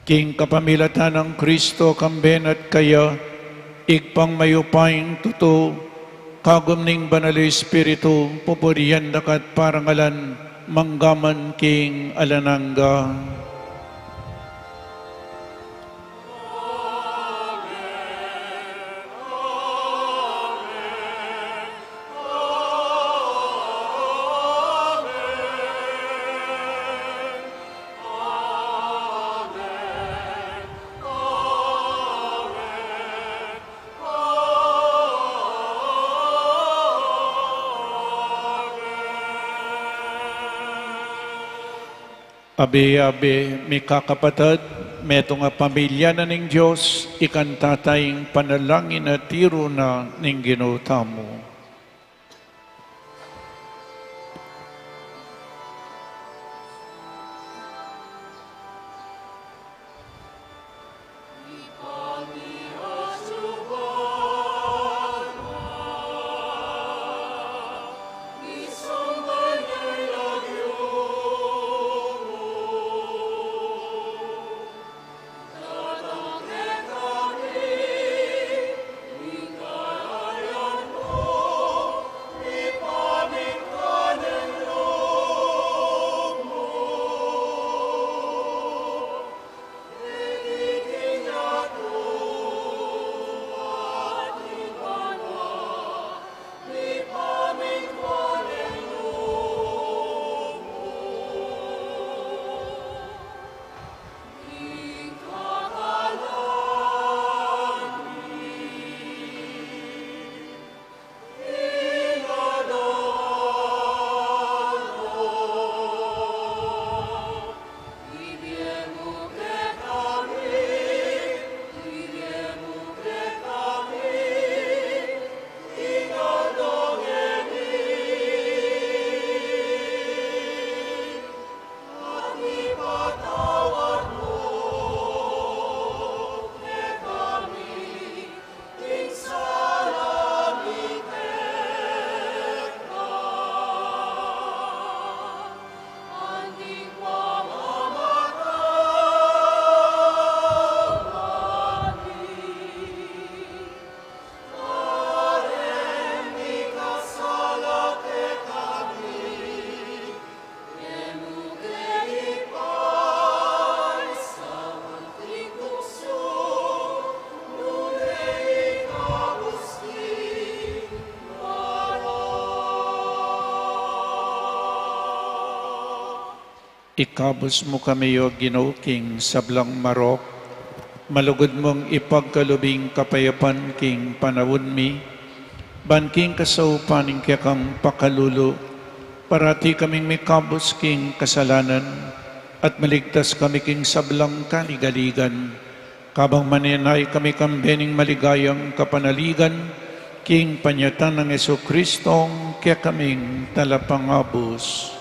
King kapamilatan nang Kristo, kambe na at kaya, Ibpang mayupayang tutu, kagum ning Banal a Espiritu, pupurian da ka at parangalan, mangga man king alang angga. Abe-abe, mikakapatad, metung a pamilya na ning Dios, ikanta taya ing panalangin a tiru na ning Ginu tamu. Ikabus mu kami, O Ginu, king sablang marok, malugud mung ipagkalub ing kapayapan king panaun mi, ban king kasaupan ning kekang pakalulu, parati kaming mikabus king kasalanan, at maligtas kami king sablang kaligaligan. Kabang manenaya kami kambe ning maligayang kapanaligan, king panyatang nang Jesucristong kekaming Talapangabus.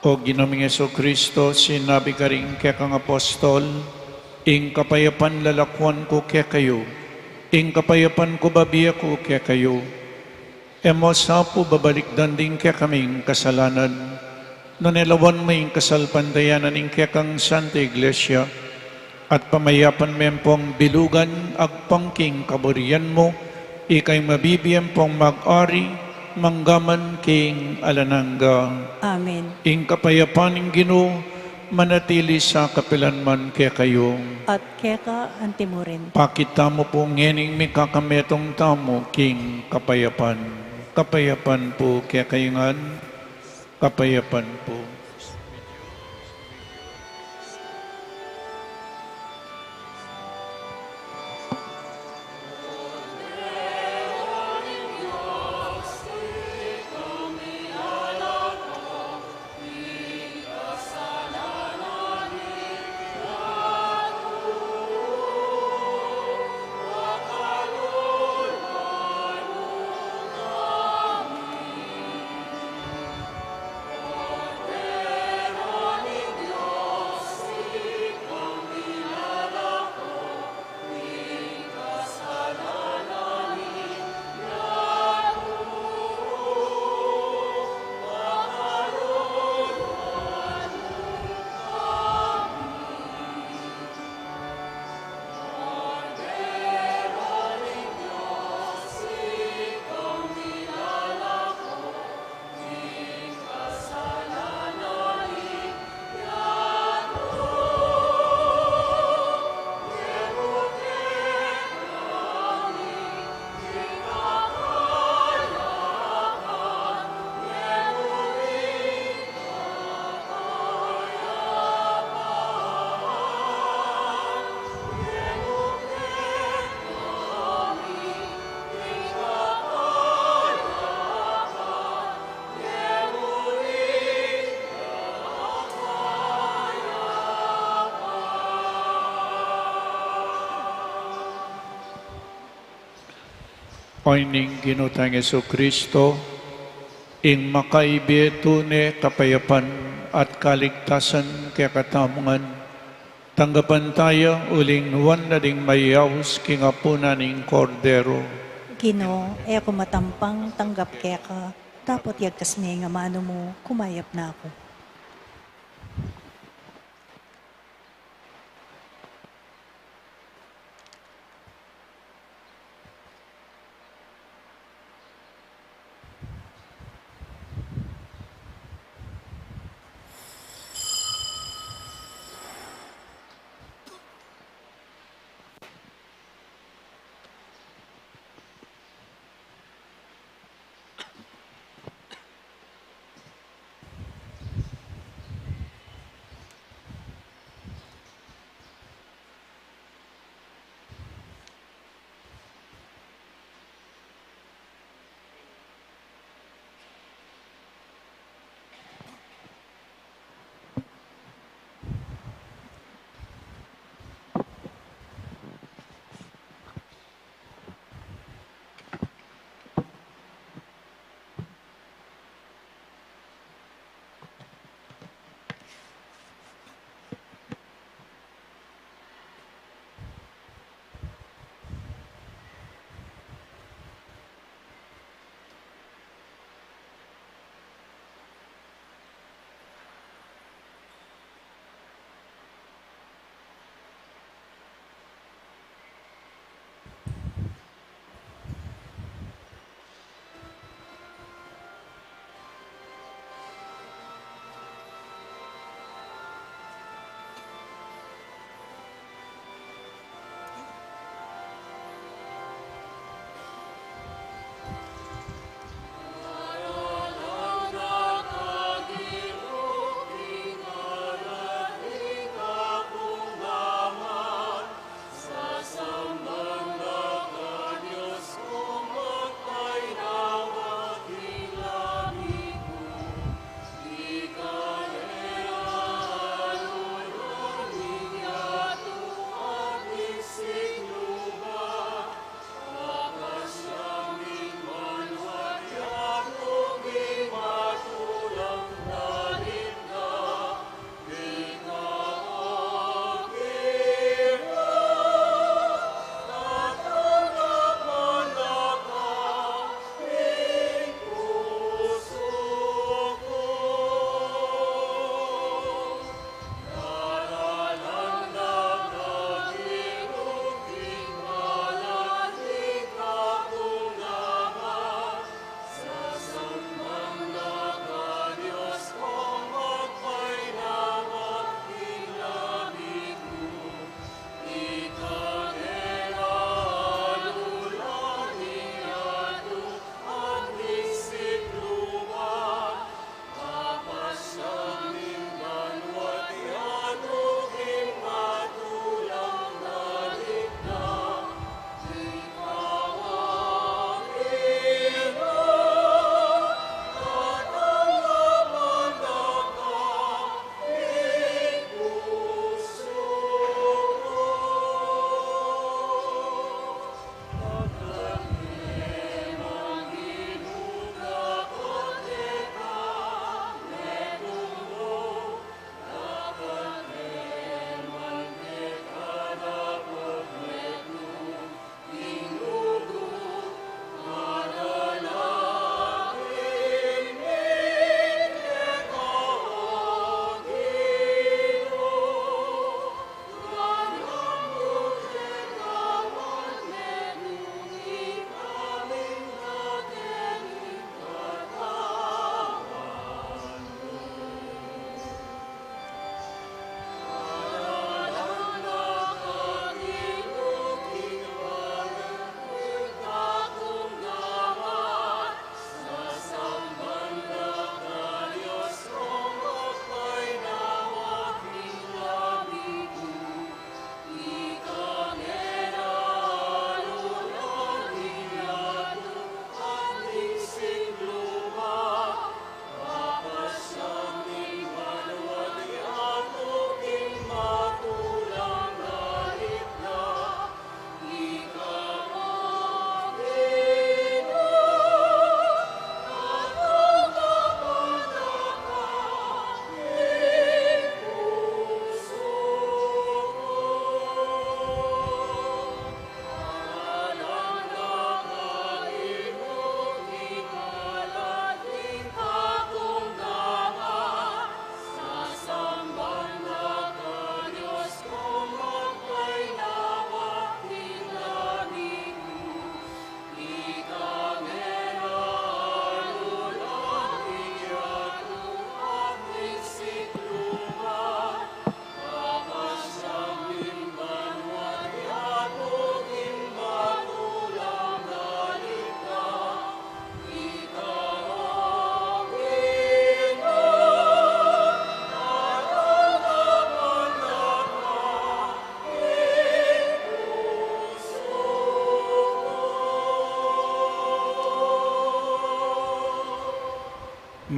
O Ginu ming Jesucristo, sinabi karing kekang apostol, ing kapayapan lalakuan ku kekayu, ing kapayapan ku bibie ku kekayu. E mu sa pu babalikdan ding kekaming kasalanan, nune lawan mu ing kasalpantayanan ning kekang Santa Iglesia, at pamayapan me pung bilugan agpang king kaburian mu, ika ing mabibie pung mag-ari mangga man king alang angga. Amen. Ing kapayapan ning Ginu manatili sa kapilan man kekayu. At keka antimurin. Pakit tamu pu ngening mikakametung tamu king kapayapan. Kapayapan pu kekayu ngan. Kapayapan pu. Oy ning Ginu tang Jesucristo, ing makaibie tune kapayapan at kaligtasan kekatamu ngan, tanggapan taya uling nuan na ding mayaus king apunan ning Kordero. Ginu, e ku matampang tanggap keka, dapot yagkas me ing amanu mu, kumayap na ku.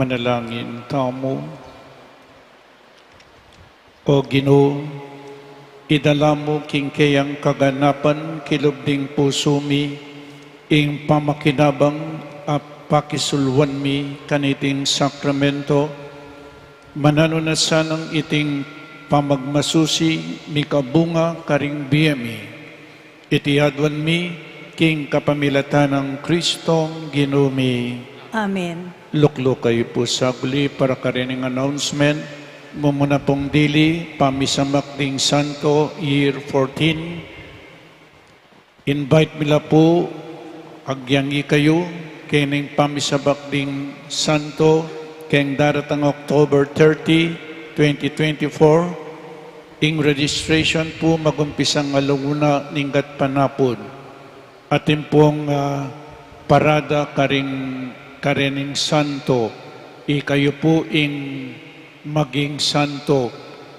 Manalangin tamu. O Ginu, idala mu king keyang kaganapan kilub ding pusu mi ing pamakinabang a pakisulwan mi kaniting sakramento, mananu na sanang iting pamagmasusi mikabunga karing bie mi. Iti aduan mi king kapamilatan nang Kristong Ginu mi. Amen. Lukluk kayu pu saguli para karening announcement. Mumuna pung dili, pamisamak ding Santo, Year fourteen. Invite mi la pu, agyang ikayu, kening pamisamak ding Santo, keng daratang October thirty, twenty twenty-four, ing registration pu magumpisang ala una ning gatpanapun. Atin pung, ah, parada karing, karening santo. Ikayu pu ing maging santo.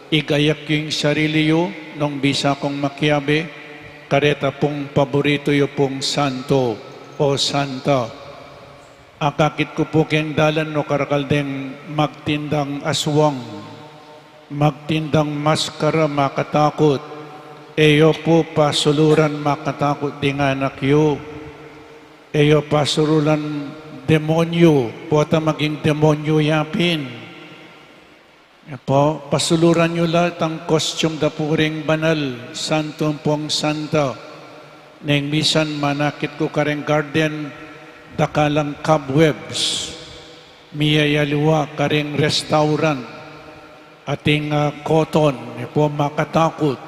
Igayak yu ing sarili yu nung bisa kung makiabe, kareta pung paboritu yu pung santo o santa. Akakit ku pu keng dalan o karakal deng magtindang aswang, magtindang maskara, makatakut. E yu pu pasuluran makatakut ding anak yu. E yu pasuluran demonyu, pota maging demonyu ya pin. E pu, pasuluran yu la itang costume da pu ring banal, santo ampong santa. Neng misan manakit ku kareng garden, dakal lang cobwebs. Miyayaliwa kareng restaurant, ating, ah, cotton, e pu makatakut.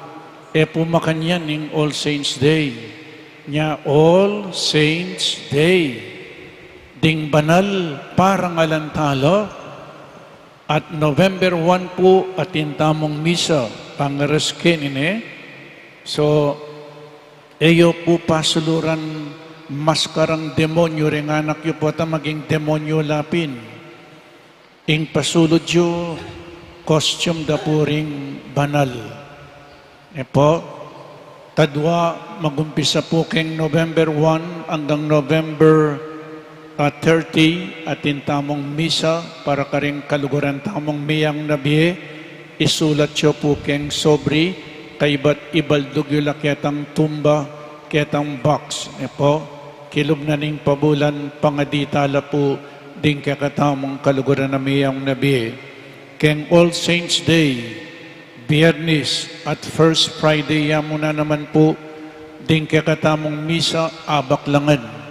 E pu makanyan ing All Saints Day. Nya All Saints Day. Ding banal parangalan tala. At November one pu, atin tamung misa, pangaras keni ne. So, e yu pu pasuluran maskarang demonyu reng anak yu, pota maging demonyu la pin. Ing pasulud yu, costume da pu ring banal. E pu, tadua, magumpisa pu keng November one anggang November, ah, thirty, atin tamung misa para karing kaluguran tamung miyang na bie. Isulat yu pu keng sobre, kaybat ibaldug yu la ketang tumba, ketang box. E pu, kilub na ning pabulan, pangadi tala pu ding kekatamung kaluguran a miyang na bie. Keng All Saints Day, Biyernes at First Friday ya mu na naman pu, ding kekatamung misa abaklangan.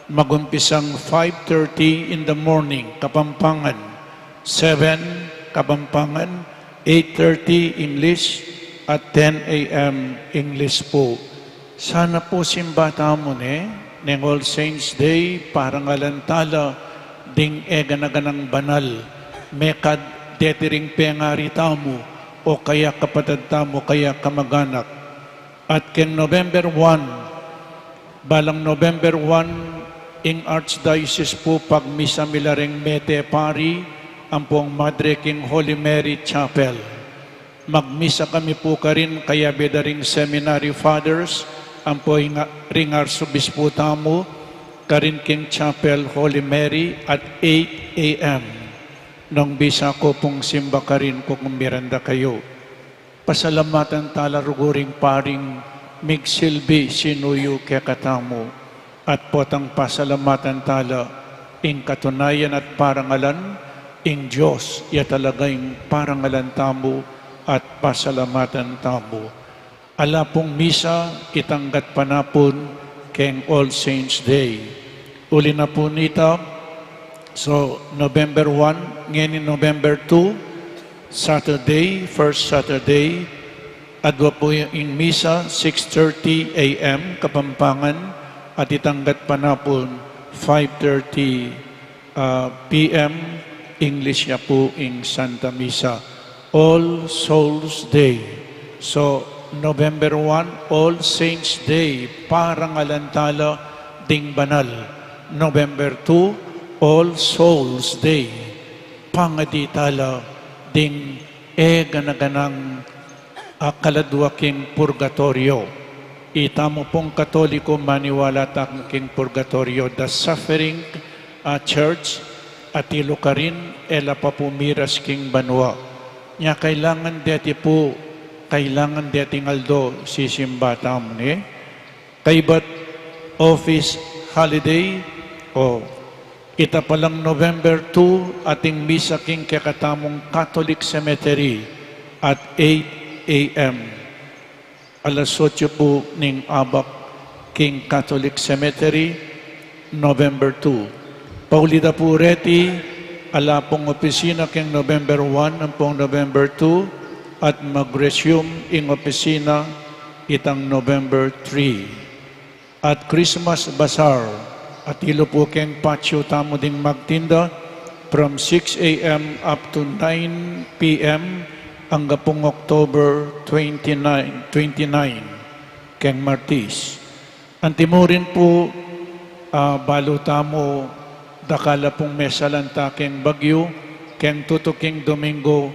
Magumpisang five thirty in the morning, Kapampangan, seven, Kapampangan, eight thirty English, at ten A M English pu. Sana pu simba tamu ne, neng All Saints Day, parangalan tala ding e gana-ganang banal, mekad deti ring pengari tamu, o kaya kapatad tamu, kaya kamaganak. At keng November one, balang November one, ing Archdiocese pu pagmisa mi la reng mete pari, ampong madre king Holy Mary Chapel. Magmisa kami pu karin, kayabe da ring seminary fathers, ampo ing, ring arsobispo tamu, karin king Chapel Holy Mary at eight A M. Nung bisa ku pung simba karin, kukumbiran da kayu. Pasalamatan tala rugu ring paring migsilbi sinuyu kekatamu. At potang pasalamatan tala ing katunayan at parangalan, ing Dios ya talaga ing parangalan tamu at pasalamatan tamu. Ala pung misa itang gatpanapun keng All Saints Day. Uli na pu nita, so November one, ngeni November two, Saturday, first Saturday, adwa pu ing misa, six thirty A M Kapampangan, at itang gatpanapun, five thirty, ah, P M, English ya pu ing Santa Misa. All Souls Day. So, November one, All Saints Day, parangalan tala ding banal. November two, All Souls Day, pangadi tala ding e gana-ganang, ah, kaladua king purgatorio. Itamu pung Katoliko maniwala tamu king purgatorio, the suffering, ah, church, Atilu karin, e la pa pu miras king banua. Nya kailangan deti pu, kailangan deting aldo, sisimba tamu ne. Kaybat office holiday, o ita palang November two, ating misa king kekatamung Catholic Cemetery at eight A M. Alas otso pu ning abak king Catholic Cemetery, November two. Pauli da pu reti, ala pung opisina king November one ampong November two, at mag-resume ing opisina itang November three. At Christmas Bazaar, atilu pu keng patio tamu ding magtinda, from six A M up to nine P M, angga pung October twenty-nine, twenty-nine, keng Martis. Antimurin pu, ah, balu tamu, dakal a pung mesalanta keng bagyu, keng tutuking Domingo,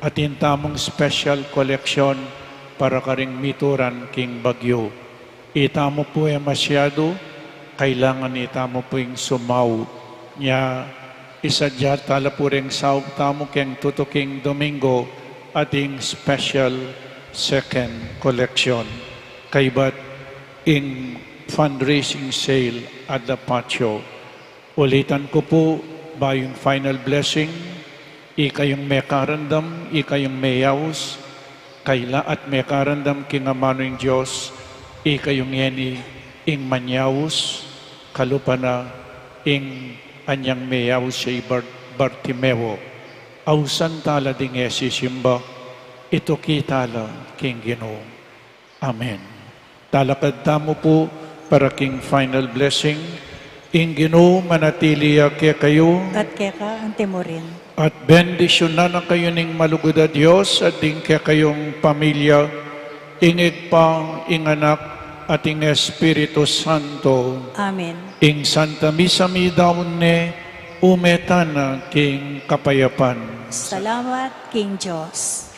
atin tamung special collection para karing mituran king bagyu. Itamu pu e masyadu, kailangan itamu pu ing sumau. Nya, isadya tala pu reng saup tamu keng tutuking Domingo, ating special second collection. Kaybat ing fundraising sale at the patio. Ulitan ku pu, bayung final blessing, ikayung mekarandam, ikayung meyaus, kaila at mekarandam king amanu ing Dios, ikayung yeni ing manyaus, kalupa na ing anyang meyaus ya i Bar-, Bartimeo. Ausan tala ding e sisimba, ituki tala king Ginu. Amen. Talakad tamu pu para king final blessing. Ing Ginu manatili ya kekayu. At keka antimurin. At bendisyunan na kayu ning malugud a Dios at ding kekayung pamilya, ing Ibpa, ing Anak, at ing Espiritu Santo. Amen. Ing Santa Misa midaun ne, ume tana king kapayapan. Salamat king Dios.